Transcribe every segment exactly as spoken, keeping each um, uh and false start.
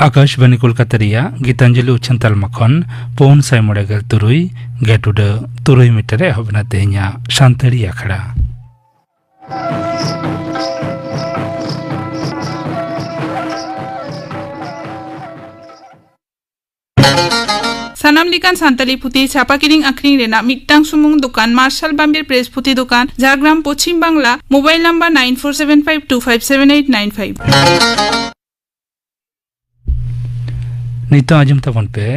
ᱟᱠᱟᱥᱵᱟᱱᱤ ᱠᱳᱞᱠᱟᱛᱟ ᱨᱮᱭᱟᱜ ᱜᱤᱛᱟᱧᱡᱚᱞᱤ ᱩᱪᱷᱟᱹᱱ ᱛᱟᱞᱢᱟ ᱠᱷᱚᱱ ᱯᱩᱱ ᱥᱟᱭ ᱢᱚᱬᱮ ᱜᱮᱞ ᱛᱩᱨᱩᱭ ᱜᱮᱴ ᱩᱰᱟᱹ ᱛᱩᱨᱩᱭ ᱢᱤᱴᱟᱨ ᱨᱮ ᱮᱦᱚᱵ ᱮᱱᱟ ᱛᱮᱦᱮᱧᱟᱜ ᱥᱟᱱᱛᱟᱲᱤ ᱟᱠᱷᱲᱟ᱾ ᱥᱟᱱᱟᱢ ᱞᱮᱠᱟᱱ ᱥᱟᱱᱛᱟᱲᱤ ᱯᱩᱛᱷᱤ ᱪᱷᱟᱯᱟ ᱠᱤᱨᱤᱧ ᱟᱹᱠᱷᱨᱤᱧ ᱨᱮᱱᱟᱜ ᱢᱤᱫᱴᱟᱝ ᱥᱩᱢᱩᱝ ᱫᱚᱠᱟᱱ ᱢᱟᱨᱥᱟᱞ ᱵᱟᱢᱵᱮᱨ ᱯᱨᱮᱥ ᱯᱩᱛᱷᱤ ᱫᱚᱠᱟᱱ, Jhargram, Paschim Bangla. Mobile number nine four seven five two five seven eight nine five᱾ ᱱᱤᱛᱚᱜ ᱟᱸᱡᱚᱢ ᱛᱟᱵᱚᱱ ᱯᱮ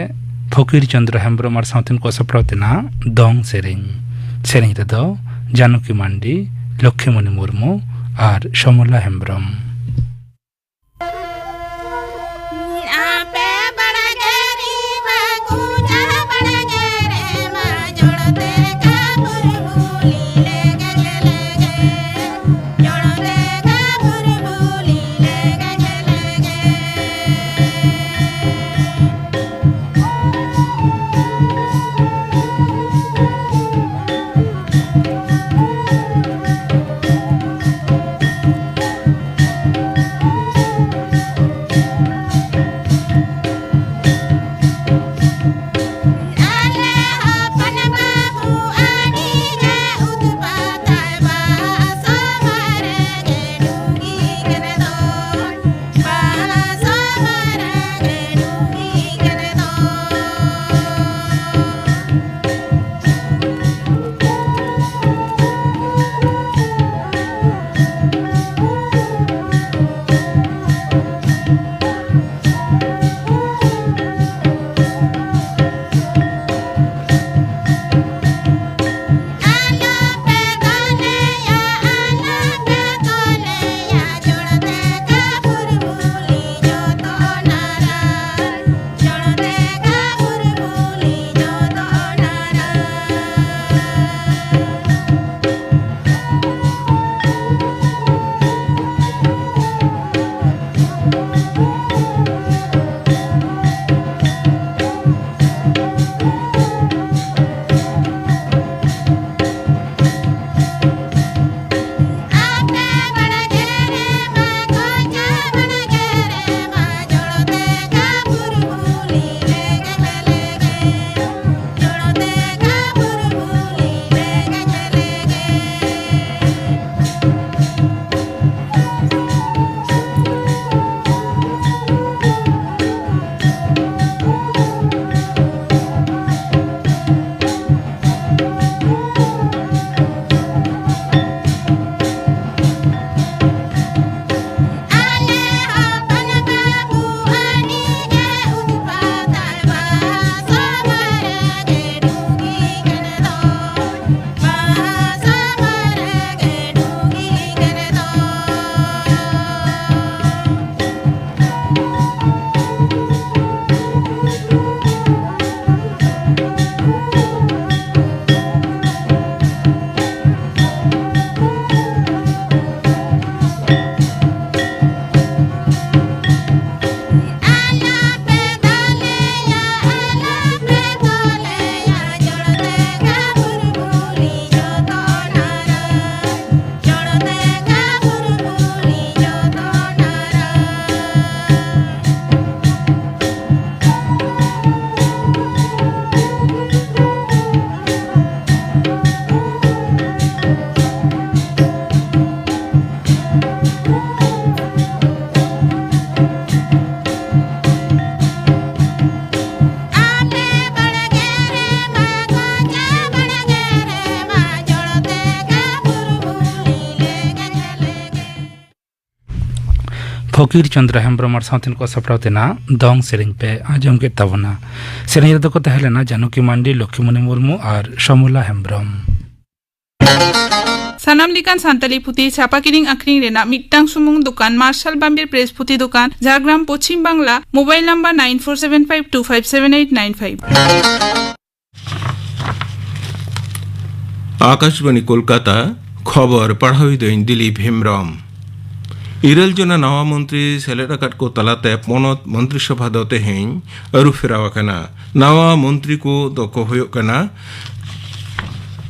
ᱯᱷᱚᱠᱤᱨ ᱪᱚᱸᱫᱽᱨᱚ ᱦᱮᱢᱵᱨᱚᱢ ᱟᱨ ᱥᱟᱶᱛᱮᱱ ᱠᱚ ᱥᱟᱯᱲᱟᱣ ᱛᱮᱱᱟᱜ ᱫᱚᱝ ᱥᱮᱨᱮᱧ᱾ ᱥᱮᱨᱮᱧ ᱨᱮᱫᱚ ᱡᱟᱱᱚᱠᱤ ᱢᱟᱱᱰᱤ, ᱞᱚᱠᱠᱷᱤᱢᱚᱱᱤ ᱢᱩᱨᱢᱩ ᱟᱨ ᱥᱚᱢᱚᱞᱟ ᱦᱮᱢᱵᱨᱚᱢ᱾ ᱯᱷᱚᱠᱤᱨ ᱪᱚᱸᱫᱽᱨᱟ ᱦᱮᱢᱵᱽᱨᱚᱢ ᱟᱨ ᱥᱟᱶᱛᱮᱱ ᱠᱚ ᱥᱟᱯᱲᱟᱣ ᱛᱮᱱᱟᱜ ᱫᱚᱝ ᱥᱮᱨᱮᱧ ᱯᱮ ᱟᱸᱡᱚᱢ ᱠᱮᱫ ᱛᱟᱵᱚᱱᱟ᱾ ᱥᱮᱨᱮᱧ ᱨᱮᱫᱚ ᱠᱚ ᱛᱟᱦᱮᱸ ᱞᱮᱱᱟ ᱡᱟᱱᱚᱠᱤ ᱢᱟᱱᱰᱤ, ᱞᱚᱠᱠᱷᱤᱢᱚᱱᱤ ᱢᱩᱨᱢᱩ ᱟᱨ ᱥᱚᱢᱚᱞᱟ ᱦᱮᱢᱵᱽᱨᱚᱢ᱾ ᱥᱟᱱᱟᱢ ᱞᱮᱠᱟᱱ ᱥᱟᱱᱛᱟᱲᱤ ᱯᱩᱛᱷᱤ ᱪᱷᱟᱯᱟ ᱠᱤᱨᱤᱧ ᱟᱠᱷᱨᱤᱧ ᱨᱮᱱᱟᱜ ᱢᱤᱫᱴᱟᱝ ᱥᱩᱢᱩᱝ ᱫᱚᱠᱟᱱ, ᱢᱟᱨᱥᱟᱞ ᱵᱟᱢᱵᱤᱨ ᱯᱨᱮᱥ ᱯᱩᱛᱷᱤ ᱫᱚᱠᱟᱱ, Jhargram, Paschim Bangla. Mobile number nine four seven five two five seven eight nine five᱾ Akashvani Kolkata, ᱠᱷᱚᱵᱚᱨ ᱯᱟᱲᱦᱟᱣᱤᱫᱟᱹᱧ ᱫᱤᱞᱤᱯ ᱦᱮᱢᱵᱽᱨᱚᱢ᱾ ᱤᱨᱟᱹᱞ ᱡᱚᱱᱟ ᱱᱟᱣᱟ ᱢᱚᱱᱛᱨᱤ ᱥᱮᱞᱮᱫ ᱟᱠᱟᱫ ᱠᱚ ᱛᱟᱞᱟᱛᱮ ᱯᱚᱱᱚᱛ ᱢᱚᱱᱛᱨᱤ ᱥᱚᱵᱷᱟ ᱫᱚ ᱛᱮᱦᱮᱧ ᱟᱹᱨᱩ ᱯᱷᱮᱨᱟᱣ ᱟᱠᱟᱱᱟ᱾ ᱱᱟᱣᱟ ᱢᱚᱱᱛᱨᱤ ᱠᱚ ᱫᱚᱠᱚ ᱦᱩᱭᱩᱜ ᱠᱟᱱᱟ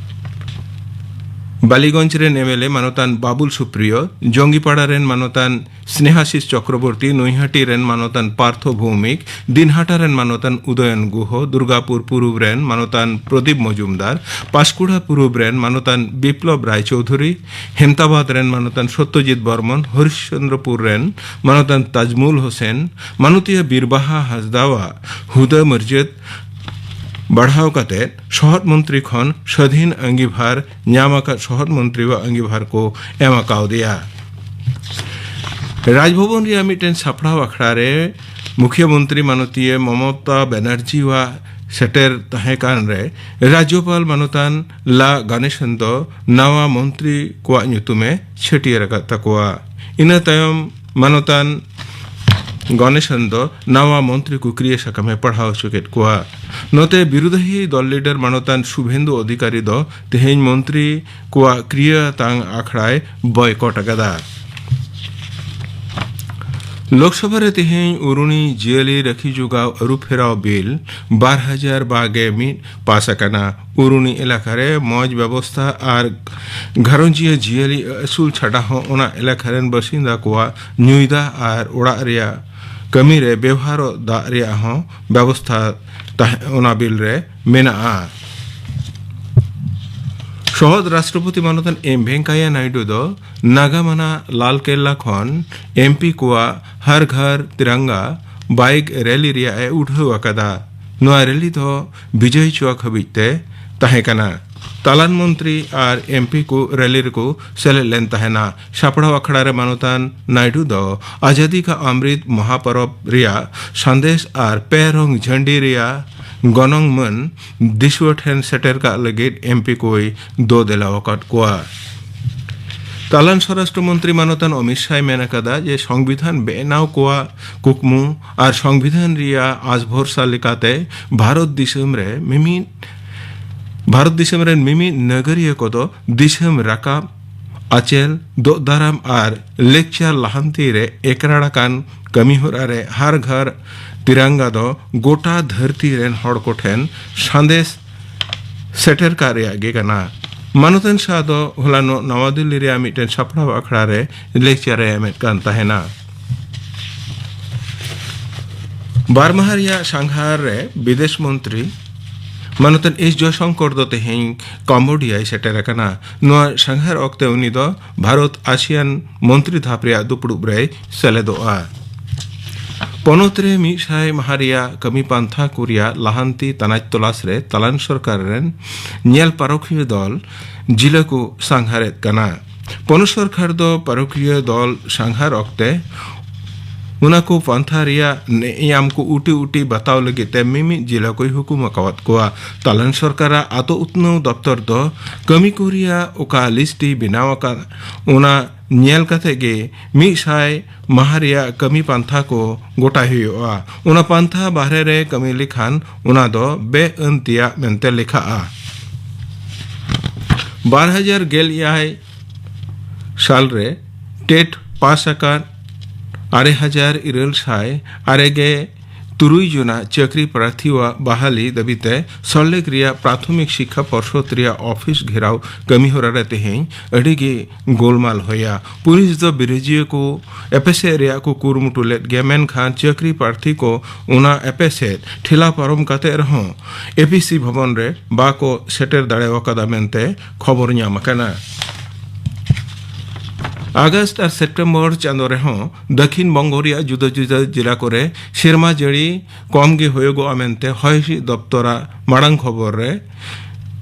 ᱵᱟᱞᱤᱜᱚᱸᱡᱽ ᱨᱮᱱ ᱮᱢ ᱮᱞ ᱮ ᱢᱟᱱᱚᱛᱟᱱ ᱵᱟᱵᱩᱞ ᱥᱩᱯᱨᱤᱭᱚ, ᱡᱚᱝᱜᱤᱯᱟᱲᱟ ᱨᱮᱱ ᱢᱟᱱᱚᱛᱟᱱ ᱥᱱᱮᱦᱟᱥᱤᱥ ᱪᱚᱠᱨᱚᱵᱚᱨᱛᱤ, ᱱᱩᱭᱦᱟᱹᱴᱤ ᱨᱮᱱ ᱢᱟᱱᱚᱛᱟᱱ ᱯᱟᱨᱛᱷᱚ ᱵᱷᱳᱣᱢᱤᱠ, ᱫᱤᱱᱦᱟᱴᱟ ᱨᱮᱱ ᱢᱟᱱᱚᱛᱟᱱ ᱩᱫᱚᱭᱚᱱ ᱜᱩᱦᱚ, ᱫᱩᱨᱜᱟᱯᱩᱨ ᱯᱩᱨᱩᱵᱽ ᱨᱮᱱ ᱢᱟᱱᱚᱛᱟᱱ ᱯᱨᱚᱫᱤᱯ ᱢᱚᱡᱩᱢᱫᱟᱨ, ᱯᱟᱸᱥᱠᱩᱲᱟ ᱯᱩᱨᱩᱵᱽ ᱨᱮᱱ ᱢᱟᱱᱚᱛᱟᱱ ᱵᱤᱯᱞᱚᱵ ᱨᱟᱭ ᱪᱳᱣᱫᱷᱩᱨᱤ, ᱦᱮᱢᱛᱟᱵᱟᱫᱽ ᱨᱮᱱ ᱢᱟᱱᱚᱛᱟᱱ ᱥᱚᱛᱭᱚᱡᱤᱛ ᱵᱚᱨᱢᱚᱱ, ᱦᱚᱨᱤᱥᱪᱚᱱᱫᱨᱚᱯᱩᱨ ᱨᱮᱱ ᱢᱟᱱᱚᱛᱟᱱ ᱛᱟᱡᱢᱩᱞ ᱦᱳᱥᱮᱱ, ᱢᱟᱱᱚᱛᱤᱭᱟᱹ ᱵᱤᱨᱵᱟᱦᱟ ᱦᱟᱸᱥᱫᱟᱣᱟᱜ ᱦᱩᱫᱟᱹ ᱢᱚᱨᱡᱟᱫᱟ ᱵᱟᱲᱦᱟᱣ ᱠᱟᱛᱮ ᱥᱚᱦᱚᱫ ᱢᱚᱱᱛᱨᱤ ᱠᱷᱚᱱ ᱥᱟᱹᱫᱷᱤᱱ ᱟᱸᱜᱤᱵᱷᱟᱨ ᱧᱟᱢ ᱟᱠᱟᱫ ᱥᱚᱦᱚᱫ ᱢᱚᱱᱛᱨᱤᱣᱟᱜ ᱟᱸᱜᱤᱵᱷᱟᱨ ᱠᱚ ᱮᱢ ᱟᱠᱟᱣᱫᱮᱭᱟ᱾ ᱨᱟᱡᱽᱵᱷᱚᱵᱚᱱ ᱨᱮᱭᱟᱜ ᱢᱤᱫᱴᱮᱱ ᱥᱟᱯᱲᱟᱣ ᱟᱠᱷᱲᱟ ᱨᱮ ᱢᱩᱠᱷᱭᱟᱹ ᱢᱚᱱᱛᱨᱤ ᱢᱟᱱᱚᱛᱤᱭᱟᱹ ᱢᱚᱢᱚᱛᱟ ᱵᱮᱱᱟᱨᱡᱤᱣᱟᱜ ᱥᱮᱴᱮᱨ ᱛᱟᱦᱮᱸ ᱠᱟᱱ ᱨᱮ ᱨᱟᱡᱽᱡᱚᱯᱟᱞ ᱢᱟᱱᱚᱛᱟᱱ ᱞᱟ ᱜᱟᱱᱮᱥᱚᱱ ᱫᱚ ᱱᱟᱣᱟ ᱢᱚᱱᱛᱨᱤ ᱠᱚᱣᱟᱜ ᱧᱩᱛᱩᱢᱮ ᱪᱷᱟᱹᱴᱭᱟᱹᱨ ᱟᱠᱟᱫ ᱛᱟᱠᱚᱣᱟ᱾ ᱤᱱᱟᱹ ᱛᱟᱭᱚᱢ ᱢᱟᱱᱚᱛᱟᱱ ᱜᱚᱱᱮᱥᱚᱱ ᱫᱚ ᱱᱟᱣᱟ ᱢᱚᱱᱛᱨᱤ ᱠᱚ ᱠᱨᱤᱭᱟᱹ ᱥᱟᱠᱟᱢᱮ ᱯᱟᱲᱦᱟᱣ ᱦᱚᱪᱚ ᱠᱮᱫ ᱠᱚᱣᱟ᱾ ᱱᱚᱛᱮ ᱵᱤᱨᱩᱫᱷᱤ ᱫᱚᱞ ᱞᱤᱰᱟᱨ ᱢᱟᱱᱚᱛᱟᱱ ᱥᱩᱵᱷᱮᱱᱫᱩ ᱚᱫᱷᱤᱠᱟᱨᱤ ᱫᱚ ᱛᱮᱦᱮᱧ ᱢᱚᱱᱛᱨᱤ ᱠᱚᱣᱟᱜ ᱠᱨᱤᱭᱟᱹ ᱛᱟᱝ ᱟᱠᱷᱲᱟᱭ ᱵᱚᱭᱠᱚᱴ ᱟᱠᱟᱫᱟ᱾ ᱞᱳᱠᱥᱚᱵᱷᱟ ᱨᱮ ᱛᱮᱦᱮᱧ ᱩᱨᱩᱱᱤ ᱡᱤᱭᱟᱹᱞᱤ ᱨᱟᱹᱠᱷᱤ ᱡᱚᱜᱟᱣ ᱟᱹᱨᱩ ᱯᱷᱮᱨᱟᱣ ᱵᱤᱞ ᱵᱟᱨ ᱦᱟᱡᱟᱨ ᱵᱟᱜᱮ ᱢᱤᱫ ᱯᱟᱥ ᱟᱠᱟᱱᱟ᱾ ᱩᱨᱩᱱᱤ ᱮᱞᱟᱠᱟ ᱨᱮ ᱢᱚᱡᱽ ᱵᱮᱵᱚᱥᱛᱷᱟ ᱟᱨ ᱜᱷᱟᱨᱚᱸᱡᱤᱭᱟᱹ ᱡᱤᱭᱟᱹᱞᱤ ᱟᱹᱥᱩᱞ ᱪᱷᱟᱰᱟ ᱦᱚᱸ ᱚᱱᱟ ᱮᱞᱟᱠᱟ ᱨᱮᱱ ᱵᱟᱥᱤᱱᱫᱟ ᱠᱚᱣᱟᱜ ᱧᱩᱭ ᱫᱟᱜ ᱟᱨ ᱚᱲᱟᱜ ᱨᱮᱭᱟᱜ ᱠᱟᱹᱢᱤ ᱨᱮ ᱵᱮᱣᱦᱟᱨᱚᱜ ᱫᱟᱜ ᱨᱮᱭᱟᱜ ᱦᱚᱸ ᱵᱮᱵᱚᱥᱛᱷᱟ ᱛᱟᱦᱮᱸ ᱚᱱᱟ ᱵᱤᱞ ᱨᱮ ᱢᱮᱱᱟᱜᱼᱟ᱾ ᱥᱚᱦᱚᱫ ᱨᱟᱥᱴᱨᱚᱯᱚᱛᱤ ᱢᱟᱱᱚᱛᱟᱱ ᱮᱢ ᱵᱷᱮᱝᱠᱟᱭᱟ ᱱᱟᱭᱰᱩ ᱫᱚ ᱱᱟᱜᱟᱢ ᱟᱱᱟᱜ ᱞᱟᱞ ᱠᱮᱞᱞᱟ ᱠᱷᱚᱱ ᱮᱢ ᱯᱤ ᱠᱚᱣᱟᱜ ᱦᱟᱨ ᱜᱷᱟᱨ ᱛᱤᱨᱟᱝᱜᱟ ᱵᱟᱭᱤᱠ ᱨᱮᱞᱤ ᱨᱮᱭᱟᱜ ᱮ ᱩᱰᱷᱟᱹᱣ ᱟᱠᱟᱫᱟ᱾ ᱱᱚᱣᱟ ᱨᱮᱞᱤ ᱫᱚ ᱵᱤᱡᱚᱭ ᱪᱚᱠ ᱦᱟᱹᱵᱤᱡ ᱛᱮ ᱛᱟᱦᱮᱸ ᱠᱟᱱᱟ᱾ ᱛᱟᱞᱟᱱ ᱢᱚᱱᱛᱨᱤ ᱟᱨ ᱮᱢᱯᱤ ᱠᱚ ᱨᱮᱞᱤ ᱨᱮᱠᱚ ᱥᱮᱞᱮᱫ ᱞᱮᱱ ᱛᱟᱦᱮᱱᱟ᱾ ᱥᱟᱯᱲᱟᱣ ᱟᱠᱷᱲᱟ ᱨᱮ ᱢᱟᱱᱚᱛᱟᱱ ᱱᱟᱭᱰᱩ ᱫᱚ ᱟᱡᱟᱫᱤ ᱠᱟ ᱟᱢᱨᱤᱛ ᱢᱚᱦᱟᱯᱚᱨᱚᱵᱽ ᱨᱮᱭᱟᱜ ᱥᱟᱸᱫᱮᱥ ᱟᱨ ᱯᱮ ᱨᱚᱝ ᱡᱷᱟᱹᱱᱰᱤ ᱨᱮᱭᱟᱜ ᱜᱚᱱᱚᱝ ᱢᱟᱹᱱ ᱫᱤᱥᱩᱣᱟᱹ ᱴᱷᱮᱱ ᱥᱮᱴᱮᱨ ᱠᱟᱜ ᱞᱟᱹᱜᱤᱫ ᱮᱢᱯᱤ ᱠᱚᱭ ᱫᱚ ᱫᱮᱞᱟ ᱟᱠᱟᱫ ᱠᱚᱣᱟ᱾ ᱛᱟᱞᱟᱱ ᱥᱚᱨᱟᱥᱴᱨᱚ ᱢᱚᱱᱛᱨᱤ ᱢᱟᱱᱚᱛᱟᱱ ᱚᱢᱤᱛ ᱥᱟᱭ ᱢᱮᱱ ᱟᱠᱟᱫᱟ ᱡᱮ ᱥᱚᱝᱵᱤᱫᱷᱟᱱ ᱵᱮᱱᱟᱣ ᱠᱚᱣᱟᱜ ᱠᱩᱠᱢᱩ ᱟᱨ ᱥᱚᱝᱵᱤᱫᱷᱟᱱ ᱨᱮᱭᱟᱜ ᱟᱸᱥ ᱵᱷᱚᱨᱥᱟ ᱞᱮᱠᱟᱛᱮ ᱵᱷᱟᱨᱚᱛ ᱫᱤᱥᱚᱢ ᱨᱮ ᱢᱤᱢᱤᱫ ᱵᱷᱟᱨᱚᱛ ᱫᱤᱥᱚᱢ ᱨᱮᱱ ᱢᱤᱢᱤᱫ ᱱᱟᱜᱟᱨᱤᱭᱟᱹ ᱠᱚᱫᱚ ᱫᱤᱥᱚᱢ ᱨᱟᱠᱟᱵ, ᱟᱪᱮᱞ, ᱫᱚᱜ ᱫᱟᱨᱟᱢ ᱟᱨ ᱞᱮᱠᱪᱟᱨ ᱞᱟᱦᱟᱱᱛᱤ ᱨᱮ ᱮᱠᱨᱟᱲ ᱟᱠᱟᱱ ᱠᱟᱹᱢᱤᱦᱚᱨᱟ ᱨᱮ ᱦᱟᱨ ᱜᱷᱟᱨ ᱛᱤᱨᱟᱝᱜᱟ ᱫᱚ ᱜᱚᱴᱟ ᱫᱷᱟᱹᱨᱛᱤ ᱨᱮᱱ ᱦᱚᱲ ᱠᱚᱴᱷᱮᱱ ᱥᱟᱸᱫᱮᱥ ᱥᱮᱴᱮᱨ ᱠᱟᱜ ᱨᱮᱭᱟᱜ ᱜᱮ ᱠᱟᱱᱟ᱾ ᱢᱟᱱᱚᱛᱟᱱ ᱥᱟᱦ ᱫᱚ ᱦᱚᱞᱟᱱᱚᱜ ᱱᱟᱣᱟ ᱫᱤᱞᱞᱤ ᱨᱮᱭᱟᱜ ᱢᱤᱫᱴᱮᱱ ᱥᱟᱯᱲᱟᱣ ᱟᱠᱷᱲᱟ ᱨᱮ ᱞᱮᱠᱪᱟᱨ ᱮ ᱮᱢᱮᱫ ᱠᱟᱱ ᱛᱟᱦᱮᱱᱟ᱾ ᱵᱟᱨ ᱢᱟᱦᱟ ᱨᱮᱭᱟᱜ ᱥᱟᱸᱜᱷᱟᱨ ᱨᱮ ᱵᱤᱫᱮᱥ ᱢᱚᱱᱛᱨᱤ ᱢᱟᱱᱚᱛᱟᱱ ᱮᱥ ᱡᱚᱭᱥᱚᱝᱠᱚᱨ ᱫᱚ ᱛᱮᱦᱮᱧ ᱠᱟᱢᱵᱳᱰᱤᱭᱟᱭ ᱥᱮᱴᱮᱨ ᱟᱠᱟᱱᱟ᱾ ᱱᱚᱣᱟ ᱥᱟᱸᱜᱷᱟᱨ ᱚᱠᱛᱮ ᱩᱱᱤ ᱫᱚ ᱵᱷᱟᱨᱚᱛ ᱟᱥᱤᱭᱟᱱ ᱢᱚᱱᱛᱨᱤ ᱫᱷᱟᱯ ᱨᱮᱭᱟᱜ ᱫᱩᱯᱲᱩᱵ ᱨᱮᱭ ᱥᱮᱞᱮᱫᱚᱜᱼᱟ᱾ ᱯᱚᱱᱚᱛ ᱨᱮ ᱢᱤᱫ ᱥᱟᱭ ᱢᱟᱦᱟ ᱨᱮᱭᱟᱜ ᱠᱟᱹᱢᱤ ᱯᱟᱱᱛᱷᱟ ᱠᱚ ᱨᱮᱭᱟᱜ ᱞᱟᱦᱟᱱᱛᱤ ᱛᱟᱱᱟᱪ ᱛᱚᱞᱟᱥ ᱨᱮ ᱛᱟᱞᱟᱱ ᱥᱚᱨᱠᱟᱨ ᱨᱮᱱ ᱧᱮᱞ ᱯᱟᱨᱚᱠᱷᱤᱭᱟᱹ ᱫᱚᱞ ᱡᱤᱞᱟᱹ ᱠᱚ ᱥᱟᱸᱜᱷᱟᱨᱮᱫ ᱠᱟᱱᱟ᱾ ᱯᱚᱱᱚᱛ ᱥᱚᱨᱠᱟᱨ ᱫᱚ ᱯᱟᱨᱚᱠᱷᱤᱭᱟᱹ ᱫᱚᱞ ᱥᱟᱸᱜᱷᱟᱨ ᱚᱠᱛᱮ ᱚᱱᱟ ᱠᱚ ᱯᱟᱱᱛᱷᱟ ᱨᱮᱭᱟᱜ ᱱᱮᱭᱟᱢ ᱠᱚ ᱩᱴᱤ ᱩᱴᱤ ᱵᱟᱛᱟᱣ ᱞᱟᱹᱜᱤᱫ ᱛᱮ ᱢᱤᱢᱤᱫ ᱡᱤᱞᱟᱹ ᱠᱚᱭ ᱦᱩᱠᱩᱢ ᱟᱠᱟᱣᱟᱫ ᱠᱚᱣᱟ᱾ ᱛᱟᱞᱟᱱ ᱥᱚᱨᱠᱟᱨᱟᱜ ᱟᱛᱳ ᱩᱛᱱᱟᱹᱣ ᱫᱚᱯᱛᱚᱨ ᱫᱚ ᱠᱟᱹᱢᱤ ᱠᱚ ᱨᱮᱭᱟᱜ ᱚᱠᱟ ᱞᱤᱥᱴ ᱮ ᱵᱮᱱᱟᱣ ᱟᱠᱟᱫ, ᱚᱱᱟ ᱧᱮᱞ ᱠᱟᱛᱮ ᱜᱮ ᱢᱤᱫ ᱥᱟᱭ ᱢᱟᱦᱟ ᱨᱮᱭᱟᱜ ᱠᱟᱹᱢᱤ ᱯᱟᱱᱛᱷᱟ ᱠᱚ ᱜᱚᱴᱟᱭ ᱦᱩᱭᱩᱜᱼᱟ᱾ ᱚᱱᱟ ᱯᱟᱱᱛᱷᱟ ᱵᱟᱦᱨᱮ ᱨᱮ ᱠᱟᱹᱢᱤ ᱞᱮᱠᱷᱟᱱ ᱚᱱᱟ ᱫᱚ ᱵᱮᱼᱟᱹᱱ ᱛᱮᱭᱟᱜ ᱢᱮᱱᱛᱮ ᱞᱮᱠᱷᱟᱜᱼᱟ᱾ ᱵᱟᱨ ᱦᱟᱡᱟᱨ ᱜᱮᱞ ᱮᱭᱟᱭ ᱥᱟᱞ ᱨᱮ ᱴᱮᱴ ᱯᱟᱥ ᱟᱠᱟᱱ ᱟᱨᱮ ᱦᱟᱡᱟᱨ ᱤᱨᱟᱹᱞ ᱥᱟᱭ ᱟᱨᱮ ᱜᱮ ᱛᱩᱨᱩᱭ ᱡᱚᱱᱟ ᱪᱟᱹᱠᱨᱤ ᱯᱨᱟᱨᱛᱷᱤᱣᱟᱜ ᱵᱟᱦᱟᱞᱤ ᱫᱟᱹᱵᱤᱛᱮ ᱥᱚᱞᱞᱮᱠ ᱨᱮᱭᱟᱜ ᱯᱨᱟᱛᱷᱚᱢᱤᱠ ᱥᱤᱠᱠᱷᱟ ᱯᱚᱨᱥᱚᱫ ᱨᱮᱭᱟᱜ ᱚᱯᱷᱤᱥ ᱜᱷᱮᱨᱟᱣ ᱠᱟᱹᱢᱤᱦᱚᱨᱟ ᱨᱮ ᱛᱮᱦᱮᱧ ᱟᱹᱰᱤ ᱜᱮ ᱜᱳᱞᱢᱟᱞ ᱦᱩᱭᱟ᱾ ᱯᱩᱞᱤᱥ ᱫᱚ ᱵᱤᱨᱟᱹᱡᱤᱭᱟᱹ ᱠᱚ ᱮᱯᱮᱥᱮᱫ ᱨᱮᱭᱟᱜ ᱠᱚ ᱠᱩᱨᱩᱢᱩᱴᱩ ᱞᱮᱫ ᱜᱮᱭᱟ, ᱢᱮᱱᱠᱷᱟᱱ ᱪᱟᱹᱠᱨᱤ ᱯᱨᱟᱨᱛᱷᱤ ᱠᱚ ᱚᱱᱟ ᱮᱯᱮᱥᱮᱫ ᱴᱷᱮᱞᱟ ᱯᱟᱨᱚᱢ ᱠᱟᱛᱮ ᱨᱮᱦᱚᱸ ᱮᱯᱤᱥᱤ ᱵᱷᱚᱵᱚᱱ ᱨᱮ ᱵᱟᱠᱚ ᱥᱮᱴᱮᱨ ᱫᱟᱲᱮ ᱟᱠᱟᱫᱟ ᱢᱮᱱᱛᱮ ᱠᱷᱚᱵᱚᱨ ᱧᱟᱢ ᱟᱠᱟᱱᱟ᱾ ᱟᱜᱚᱥᱴ ᱟᱨ ᱥᱮᱯᱴᱮᱢᱵᱚᱨ ᱪᱟᱸᱫᱚ ᱨᱮᱦᱚᱸ ᱫᱟᱹᱠᱷᱤᱱ ᱵᱚᱝᱜᱚ ᱨᱮᱭᱟᱜ ᱡᱩᱫᱟᱹ ᱡᱩᱫᱟᱹ ᱡᱮᱞᱟ ᱠᱚᱨᱮ ᱥᱮᱨᱢᱟ ᱡᱟᱹᱲᱤ ᱠᱚᱢ ᱜᱮ ᱦᱩᱭᱩᱜᱚᱜᱼᱟ ᱢᱮᱱᱛᱮ ᱦᱚᱭ ᱦᱤᱸᱥᱤᱫ ᱫᱚᱯᱛᱚᱨᱟᱜ ᱢᱟᱲᱟᱝ ᱠᱷᱚᱵᱚᱨ ᱨᱮ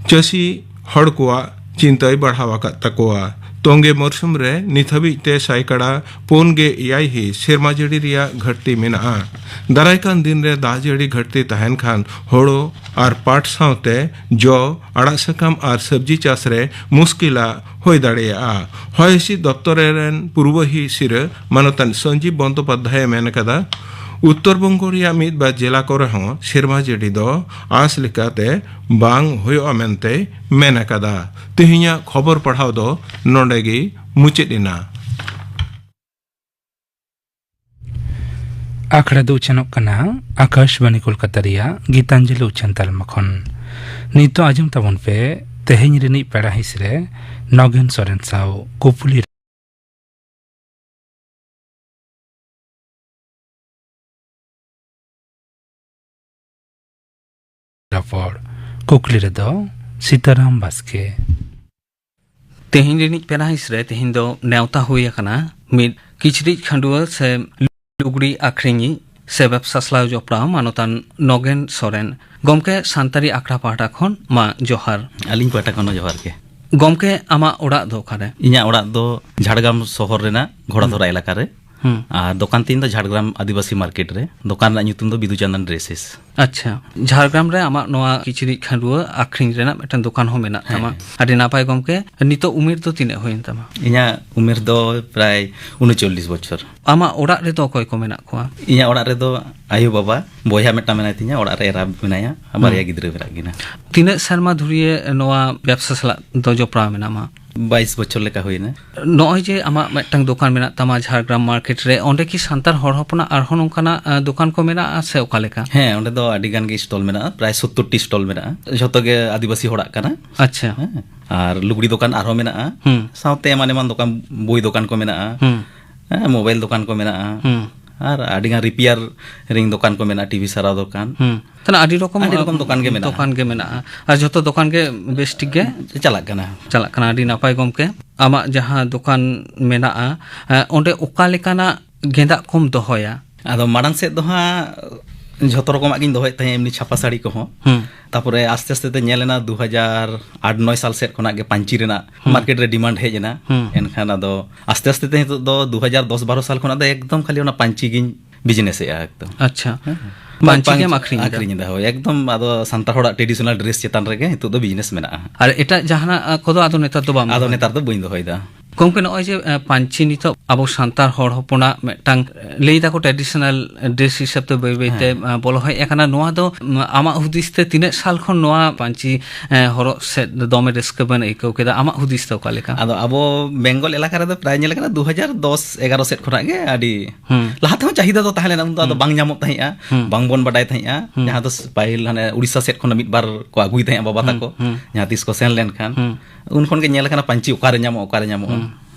ᱪᱟᱹᱥᱤ ᱦᱚᱲ ᱠᱚᱣᱟᱜ ᱪᱤᱱᱛᱟᱹᱭ ᱵᱟᱲᱦᱟᱣ ᱟᱠᱟᱫ ᱛᱟᱠᱚᱣᱟ᱾ ᱛᱚᱝᱜᱮ ᱢᱚᱨᱥᱩᱢ ᱨᱮ ᱱᱤᱛ ᱦᱟᱹᱵᱤᱡ ᱛᱮ ᱥᱟᱭᱠᱟᱲᱟ ᱯᱩᱱ ᱜᱮ ᱮᱭᱟᱭ ᱦᱤᱸᱥ ᱥᱮᱨᱢᱟ ᱡᱟᱹᱲᱤ ᱨᱮᱭᱟᱜ ᱜᱷᱟᱹᱴᱛᱤ ᱢᱮᱱᱟᱜᱼᱟ᱾ ᱫᱟᱨᱟᱭ ᱠᱟᱱ ᱫᱤᱱ ᱨᱮ ᱫᱟᱜ ᱡᱟᱹᱲᱤ ᱜᱷᱟᱹᱴᱛᱤ ᱛᱟᱦᱮᱱ ᱠᱷᱟᱱ ᱦᱳᱲᱳ ᱟᱨ ᱯᱟᱴ ᱥᱟᱶᱛᱮ ᱡᱚ, ᱟᱲᱟᱜ ᱥᱟᱠᱟᱢ ᱟᱨ ᱥᱚᱵᱽᱡᱤ ᱪᱟᱥ ᱨᱮ ᱢᱩᱥᱠᱤᱞᱟᱜ ᱦᱩᱭ ᱫᱟᱲᱮᱭᱟᱜᱼᱟ᱾ ᱦᱚᱭ ᱦᱤᱸᱥᱤᱫ ᱫᱚᱯᱛᱚᱨ ᱨᱮᱱ ᱯᱩᱨᱵᱚᱦᱤ ᱥᱤᱨᱟᱹ ᱢᱟᱱᱚᱛᱟᱱ ᱥᱚᱧᱡᱤᱵ ᱵᱚᱱᱫᱳᱯᱟᱫᱽᱫᱷᱟᱭᱮ ᱢᱮᱱ ᱟᱠᱟᱫᱟ, ᱩᱛᱛᱚᱨ ᱵᱚᱝᱜᱚ ᱨᱮᱭᱟᱜ ᱢᱤᱫ ᱵᱟᱨ ᱡᱮᱞᱟ ᱠᱚᱨᱮ ᱦᱚᱸ ᱥᱮᱨᱢᱟ ᱡᱟᱹᱲᱤ ᱫᱚ ᱟᱸᱥ ᱞᱮᱠᱟᱛᱮ ᱵᱟᱝ ᱦᱩᱭᱩᱜᱼᱟ ᱢᱮᱱᱛᱮᱭ ᱢᱮᱱ ᱟᱠᱟᱫᱟ᱾ ᱛᱮᱦᱮᱧᱟᱜ ᱠᱷᱚᱵᱚᱨ ᱯᱟᱲᱦᱟᱣ ᱫᱚ ᱱᱚᱰᱮ ᱜᱮ ᱢᱩᱪᱟᱹᱫ ᱮᱱᱟ᱾ ᱟᱠᱷᱲᱟ ᱫᱚ ᱩᱪᱷᱟᱹᱱᱚᱜ ᱠᱟᱱᱟ ᱟᱠᱟᱥᱵᱟᱱᱤ ᱠᱳᱞᱠᱟᱛᱟ ᱨᱮᱭᱟᱜ ᱜᱤᱛᱟᱧᱡᱚᱞᱤ ᱩᱪᱷᱟᱹᱱ ᱛᱟᱞᱢᱟ ᱠᱷᱚᱱ᱾ ᱱᱤᱛᱚᱜ ᱟᱸᱡᱚᱢ ᱛᱟᱵᱚᱱ ᱯᱮ ᱛᱮᱦᱮᱧ ᱨᱤᱱᱤᱡ ᱯᱮᱲᱟ ᱦᱤᱸᱥ ᱨᱮ ᱱᱚᱜᱮᱱ ᱥᱚᱨᱮᱱ ᱥᱟᱶ ᱠᱩᱯᱩᱞᱤ ᱨᱚᱯᱚᱲ᱾ ᱠᱩᱠᱞᱤ ᱨᱮᱫᱚ ᱥᱤᱛᱟᱨᱟᱢ ᱵᱟᱥᱠᱮ᱾ ᱛᱮᱦᱮᱧ ᱨᱤᱱᱤᱡ ᱯᱮᱲᱟ ᱦᱤᱸᱥ ᱨᱮ ᱛᱮᱦᱮᱧ ᱫᱚ ᱱᱮᱣᱛᱟ ᱦᱩᱭ ᱟᱠᱟᱱᱟ ᱢᱤᱫ ᱠᱤᱪᱨᱤᱡ ᱠᱷᱟᱺᱰᱩᱣᱟᱹ ᱥᱮ ᱞᱩᱜᱽᱲᱤ ᱟᱠᱷᱨᱤᱧᱤᱡ ᱥᱮ ᱵᱮᱵᱥᱟ ᱥᱟᱞᱟᱣ ᱡᱚᱯᱲᱟᱣ ᱢᱟᱱᱚᱛᱟᱱ ᱱᱚᱜᱮᱱ ᱥᱚᱨᱮᱱ᱾ ᱜᱚᱢᱠᱮ, ᱥᱟᱱᱛᱟᱲᱤ ᱟᱠᱷᱲᱟ ᱯᱟᱦᱴᱟ ᱠᱷᱚᱱ ᱢᱟ ᱡᱚᱦᱟᱨ᱾ ᱟᱹᱞᱤᱧ ᱯᱟᱦᱴᱟ ᱠᱷᱚᱱ ᱦᱚᱸ ᱡᱚᱦᱟᱨ ᱜᱮ᱾ ᱜᱚᱢᱠᱮ, ᱟᱢᱟᱜ ᱚᱲᱟᱜ ᱫᱚ ᱚᱠᱟᱨᱮ? ᱤᱧᱟᱹᱜ ᱚᱲᱟᱜ ᱫᱚ ᱡᱷᱟᱲᱜᱨᱟᱢ ᱥᱚᱦᱚᱨ ᱨᱮᱱᱟᱜ ᱜᱷᱚᱲᱟᱫᱷᱚᱨᱟ ᱮᱞᱟᱠᱟ ᱨᱮ᱾ ᱦᱩᱸ᱾ ᱟᱨ ᱫᱚᱠᱟᱱ ᱛᱤᱧ ᱫᱚ ᱡᱷᱟᱲᱜᱨᱟᱢ ᱟᱹᱫᱤᱵᱟᱹᱥᱤ ᱢᱟᱨᱠᱮᱴ ᱨᱮ᱾ ᱫᱚᱠᱟᱱ ᱨᱮᱱᱟᱜ ᱧᱩᱛᱩᱢ ᱫᱚ ᱵᱤᱫᱩ ᱪᱟᱸᱫᱟᱱ ᱰᱨᱮᱥᱮᱥ᱾ ᱟᱪᱪᱷᱟ, ᱡᱷᱟᱲᱜᱨᱟᱢ ᱨᱮ ᱟᱢᱟᱜ ᱱᱚᱣᱟ ᱠᱤᱪᱨᱤᱡ ᱠᱷᱟᱺᱰᱩᱣᱟᱹ ᱟᱠᱷᱨᱤᱧ ᱨᱮᱱᱟᱜ ᱢᱤᱫᱴᱟᱝ ᱫᱚᱠᱟᱱ ᱦᱚᱸ ᱢᱮᱱᱟᱜ ᱦᱮᱸ, ᱛᱟᱢᱟ᱾ ᱦᱮᱸ᱾ ᱟᱹᱰᱤ ᱱᱟᱯᱟᱭ ᱜᱚᱢᱠᱮ, ᱱᱤᱛᱚᱜ ᱩᱢᱮᱨ ᱫᱚ ᱛᱤᱱᱟᱹᱜ ᱦᱩᱭᱮᱱ ᱛᱟᱢᱟ? ᱤᱧᱟᱹᱜ ᱩᱢᱮᱨ ᱫᱚ ᱯᱨᱟᱭ ᱩᱱᱩᱪᱚᱞᱞᱤᱥ ᱵᱚᱪᱷᱚᱨ᱾ ᱟᱢᱟᱜ ᱚᱲᱟᱜ ᱨᱮᱫᱚ ᱚᱠᱚᱭ ᱠᱚ ᱢᱮᱱᱟᱜ ᱠᱚᱣᱟ? ᱤᱧᱟᱹᱜ ᱚᱲᱟᱜ ᱨᱮᱫᱚ ᱟᱭᱳ ᱵᱟᱵᱟ, ᱵᱚᱭᱦᱟ ᱢᱤᱫᱴᱟᱝ ᱢᱮᱱᱟᱭ ᱛᱤᱧᱟ, ᱚᱲᱟᱜ ᱨᱮ ᱮᱨᱟ ᱢᱮᱱᱟᱭᱟ, ᱟᱨ ᱵᱟᱨᱭᱟ ᱦᱩᱸ᱾ ᱜᱤᱫᱽᱨᱟᱹ ᱢᱮᱱᱟᱜ ᱠᱤᱱᱟ᱾ ᱛᱤᱱᱟᱹᱜ ᱥᱮᱨᱢᱟ ᱫᱷᱩᱨᱤᱭᱟᱹ ᱱᱚᱣᱟ ᱵᱮᱵᱥᱟ ᱥᱟᱞᱟᱜ ᱫᱚ ᱡᱚᱯᱲᱟᱣ ᱢᱮᱱᱟᱢᱟ? ᱵᱟᱭᱤᱥ ᱵᱚᱪᱷᱚᱨ ᱞᱮᱠᱟ ᱦᱩᱭᱱᱟ᱾ ᱱᱚᱜᱼᱚᱭ ᱡᱮ ᱟᱢᱟᱜ ᱢᱤᱫᱴᱟᱝ ᱫᱚᱠᱟᱱ ᱢᱮᱱᱟᱜ ᱛᱟᱢᱟ ᱡᱷᱟᱲᱜᱨᱟᱢ ᱢᱟᱨᱠᱮᱴ ᱨᱮ, ᱚᱸᱰᱮ ᱠᱤ ᱥᱟᱱᱛᱟᱲ ᱦᱚᱲ ᱦᱚᱯᱚᱱᱟᱜ ᱟᱨᱦᱚᱸ ᱱᱚᱝᱠᱟᱱᱟᱜ, ᱟᱸ, ᱫᱚᱠᱟᱱ ᱠᱚ ᱢᱮᱱᱟᱜᱼᱟ ᱥᱮ ᱚᱠᱟ ᱞᱮᱠᱟ? ᱦᱮᱸ, ᱚᱸᱰᱮ ᱫᱚ ᱟᱹᱰᱤ ᱜᱟᱱ ᱜᱮ ᱥᱴᱚᱞ ᱢᱮᱱᱟᱜᱼᱟ, ᱯᱨᱟᱭ ᱥᱳᱛᱛᱳᱨ ᱴᱤ ᱥᱴᱚᱞ ᱢᱮᱱᱟᱜᱼᱟ, ᱡᱷᱚᱛᱚ ᱜᱮ ᱟᱹᱫᱤᱵᱟᱹᱥᱤ ᱦᱚᱲᱟᱜ ᱠᱟᱱᱟ᱾ ᱟᱪᱪᱷᱟ᱾ ᱦᱮᱸ, ᱟᱨ ᱞᱩᱜᱽᱲᱤ ᱫᱚᱠᱟᱱ ᱟᱨᱦᱚᱸ ᱢᱮᱱᱟᱜᱼᱟ, ᱦᱩᱸ᱾ ᱥᱟᱶᱛᱮ ᱮᱢᱟᱱ ᱮᱢᱟᱱ ᱫᱚᱠᱟᱱ, ᱵᱳᱭ ᱫᱚᱠᱟᱱ ᱠᱚ ᱢᱮᱱᱟᱜᱼᱟ, ᱦᱩᱸ᱾ ᱦᱮᱸ, ᱢᱳᱵᱟᱭᱤᱞ ᱫᱚᱠᱟᱱ ᱠᱚ ᱢᱮᱱᱟᱜᱼᱟ, ᱦᱩᱸ᱾ ᱟᱨ ᱟᱹᱰᱤ ᱜᱟᱱ ᱨᱤᱯᱮᱭᱟᱨᱤᱝ ᱫᱚᱠᱟᱱ ᱠᱚ ᱢᱮᱱᱟᱜᱼᱟ, ᱴᱤᱵᱷᱤ ᱥᱟᱨᱟᱣ ᱫᱚᱠᱟᱱ᱾ ᱦᱩᱸ᱾ ᱛᱟᱦᱞᱮ ᱟᱹᱰᱤ ᱨᱚᱠᱚᱢ, ᱟᱹᱰᱤ ᱨᱚᱠᱚᱢ ᱫᱚᱠᱟᱱ ᱜᱮ ᱢᱮᱱᱟᱜᱼᱟ᱾ ᱫᱚᱠᱟᱱ ᱜᱮ ᱢᱮᱱᱟᱜᱼᱟ᱾ ᱟᱨ ᱡᱷᱚᱛᱚ ᱫᱚᱠᱟᱱ ᱜᱮ ᱵᱮᱥ ᱴᱷᱤᱠ ᱜᱮ ᱪᱟᱞᱟᱜ ᱠᱟᱱᱟ᱾ ᱪᱟᱞᱟᱜ ᱠᱟᱱᱟ, ᱟᱹᱰᱤ ᱱᱟᱯᱟᱭ ᱜᱚᱢᱠᱮ᱾ ᱟᱢᱟᱜ ᱡᱟᱦᱟᱸ ᱫᱚᱠᱟᱱ ᱢᱮᱱᱟᱜᱼᱟ, ᱮᱸ, ᱚᱸᱰᱮ ᱚᱠᱟ ᱞᱮᱠᱟᱱᱟᱜ ᱜᱮᱸᱫᱟᱜ ᱠᱚᱢ ᱫᱚᱦᱚᱭᱟ? ᱟᱫᱚ ᱢᱟᱲᱟᱝ ᱥᱮᱫ ᱫᱚ ᱦᱟᱸᱜ ᱡᱷᱚᱛᱚ ᱨᱚᱠᱚᱢᱟᱜ ᱜᱤᱧ ᱫᱚᱦᱚᱭᱮᱫ ᱛᱟᱦᱮᱸᱫ, ᱮᱢᱱᱤ ᱪᱷᱟᱯᱟ ᱥᱟᱹᱲᱤ ᱠᱚᱦᱚᱸ᱾ ᱦᱩᱸ᱾ ᱛᱟᱯᱚᱨᱮ ᱟᱥᱛᱮ ᱟᱥᱛᱮ ᱛᱮ ᱧᱮᱞ ᱮᱱᱟ, ᱫᱩ ᱦᱟᱡᱟᱨ ᱟᱴ ᱱᱚᱭ ᱥᱟᱞ ᱥᱮᱫ ᱠᱷᱚᱱᱟᱜ ᱜᱮ ᱯᱟᱹᱧᱪᱤ ᱨᱮᱱᱟᱜ ᱦᱩᱸ᱾ ᱢᱟᱨᱠᱮᱴ ᱨᱮ ᱰᱤᱢᱟᱱᱰ ᱦᱮᱡ ᱮᱱᱟ᱾ ᱦᱩᱸ᱾ ᱮᱱᱠᱷᱟᱱ ᱟᱫᱚ ᱟᱥᱛᱮ ᱟᱥᱛᱮ ᱛᱮ ᱱᱤᱛᱚᱜ ᱫᱚ ᱫᱩ ᱦᱟᱡᱟᱨ ᱫᱚᱥ ᱵᱟᱨᱚ ᱥᱟᱞ ᱠᱷᱚᱱᱟᱜ ᱫᱚ ᱮᱠᱫᱚᱢ ᱠᱷᱟᱹᱞᱤ ᱚᱱᱟ ᱯᱟᱹᱧᱪᱤ ᱜᱤᱧ ᱵᱤᱡᱽᱱᱮᱥ ᱮᱫᱼᱟ ᱮᱠᱫᱚᱢ᱾ ᱟᱪᱪᱷᱟ᱾ ᱦᱮᱸ᱾ ᱯᱟᱹᱧᱪᱤ ᱵᱟᱝ, ᱜᱮᱢ ᱟᱹᱠᱷᱨᱤᱧ ᱮᱫᱟ? ᱟᱹᱠᱷᱨᱤᱧ ᱮᱫᱟ, ᱦᱳᱭ᱾ ᱮᱠᱫᱚᱢ ᱟᱫᱚ ᱥᱟᱱᱛᱟᱲ ᱦᱚᱲᱟᱜ ᱴᱨᱮᱰᱤᱥᱚᱱᱟᱞ ᱰᱨᱮᱥ ᱪᱮᱛᱟᱱ ᱨᱮᱜᱮ ᱱᱤᱛᱚᱜ ᱫᱚ ᱵᱤᱡᱽᱱᱮᱥ ᱢᱮᱱᱟᱜᱼᱟ᱾ ᱟᱨ ᱮᱴᱟᱜ ᱡᱟᱦᱟᱱᱟᱜ, ᱟ, ᱠᱚᱫᱚ ᱟᱫᱚ ᱱᱮᱛᱟᱨ ᱫᱚ ᱵᱟᱢ ᱟᱫᱚ ᱫᱚᱦᱚᱭᱮᱫᱟ? ᱱᱮᱛᱟᱨ ᱫᱚ ᱵᱟᱹᱧ ᱫᱚᱦᱚᱭᱮᱫᱟ᱾ ᱜᱚᱢᱠᱮ, ᱱᱚᱜᱼᱚᱭ ᱡᱮ, ᱮ, ᱯᱟᱹᱧᱪᱤ ᱱᱤᱛᱚᱜ ᱟᱵᱚ ᱥᱟᱱᱛᱟᱲ ᱦᱚᱲ ᱦᱚᱯᱚᱱᱟᱜ ᱢᱤᱫᱴᱟᱝ, ᱮ, ᱞᱟᱹᱭ ᱫᱟᱠᱚ ᱴᱨᱮᱰᱤᱥᱚᱱᱟᱞ ᱰᱨᱮᱥ ᱦᱤᱥᱟᱹᱵ ᱛᱮ ᱵᱟᱹᱭ ᱵᱟᱹᱭ ᱛᱮ, ᱦᱮᱸ᱾ ᱮ, ᱵᱚᱞᱚ ᱦᱮᱡ ᱟᱠᱟᱱᱟ᱾ ᱱᱚᱣᱟ ᱫᱚ, ᱩᱢ, ᱟᱢᱟᱜ ᱦᱩᱫᱤᱥ ᱛᱮ ᱛᱤᱱᱟᱹᱜ ᱥᱟᱞ ᱠᱷᱚᱱ ᱱᱚᱣᱟ ᱯᱟᱹᱧᱪᱤ, ᱮ, ᱦᱚᱨᱚᱜ ᱥᱮᱫ ᱫᱚᱢᱮ ᱨᱟᱹᱥᱠᱟᱹ ᱵᱮᱱ ᱟᱹᱭᱠᱟᱹᱣ ᱠᱮᱫᱟ? ᱟᱢᱟᱜ ᱦᱩᱫᱤᱥ ᱫᱚ ᱚᱠᱟ ᱞᱮᱠᱟ? ᱟᱫᱚ ᱟᱵᱚ ᱵᱮᱝᱜᱚᱞ ᱮᱞᱟᱠᱟ ᱨᱮᱫᱚ ᱯᱨᱟᱭ ᱧᱮᱞ ᱠᱟᱱᱟ ᱫᱩ ᱦᱟᱡᱟᱨ ᱫᱚᱥ ᱮᱜᱟᱨᱚ ᱥᱮᱫ ᱠᱷᱚᱱᱟᱜ ᱜᱮ ᱟᱹᱰᱤ ᱦᱩᱸ᱾ ᱞᱟᱦᱟ ᱛᱮᱦᱚᱸ ᱪᱟᱦᱤᱫᱟ ᱫᱚ ᱛᱟᱦᱮᱸ ᱞᱮᱱᱟ, ᱩᱱ ᱫᱚ ᱟᱫᱚ ᱦᱩᱸ᱾ ᱵᱟᱝ ᱧᱟᱢᱚᱜ ᱛᱟᱦᱮᱸᱜᱼᱟ, ᱦᱩᱸ᱾ ᱵᱟᱝ ᱵᱚᱱ ᱵᱟᱰᱟᱭ ᱛᱟᱦᱮᱸᱜᱼᱟ᱾ ᱦᱩᱸ᱾ ᱡᱟᱦᱟᱸ ᱫᱚ ᱯᱟᱹᱦᱤᱞ ᱦᱟᱱᱮ ᱩᱲᱤᱥᱥᱟ ᱥᱮᱫ ᱠᱷᱚᱱ ᱢᱤᱫ ᱵᱟᱨ ᱠᱚ ᱟᱹᱜᱩᱭ ᱛᱟᱦᱮᱸᱜᱼᱟ ᱵᱟᱵᱟ ᱦᱩᱸ, ᱛᱟᱠᱚ, ᱦᱩᱸ᱾ ᱡᱟᱦᱟᱸ ᱛᱤᱥ ᱠᱚ ᱥᱮᱱ ᱞᱮᱱᱠᱷᱟᱱ᱾ ᱦᱩᱸ᱾ ᱩᱱ ᱠᱷᱚᱱ ᱜᱮ ᱧᱮᱞ ᱟᱠᱟᱱᱟ ᱯᱟᱹᱧᱪᱤ ᱚᱠᱟᱨᱮ ᱧᱟᱢᱚᱜᱼᱟ, ᱚᱠᱟᱨᱮ ᱧᱟᱢᱚᱜᱼᱟ᱾ ᱦᱩᱸ᱾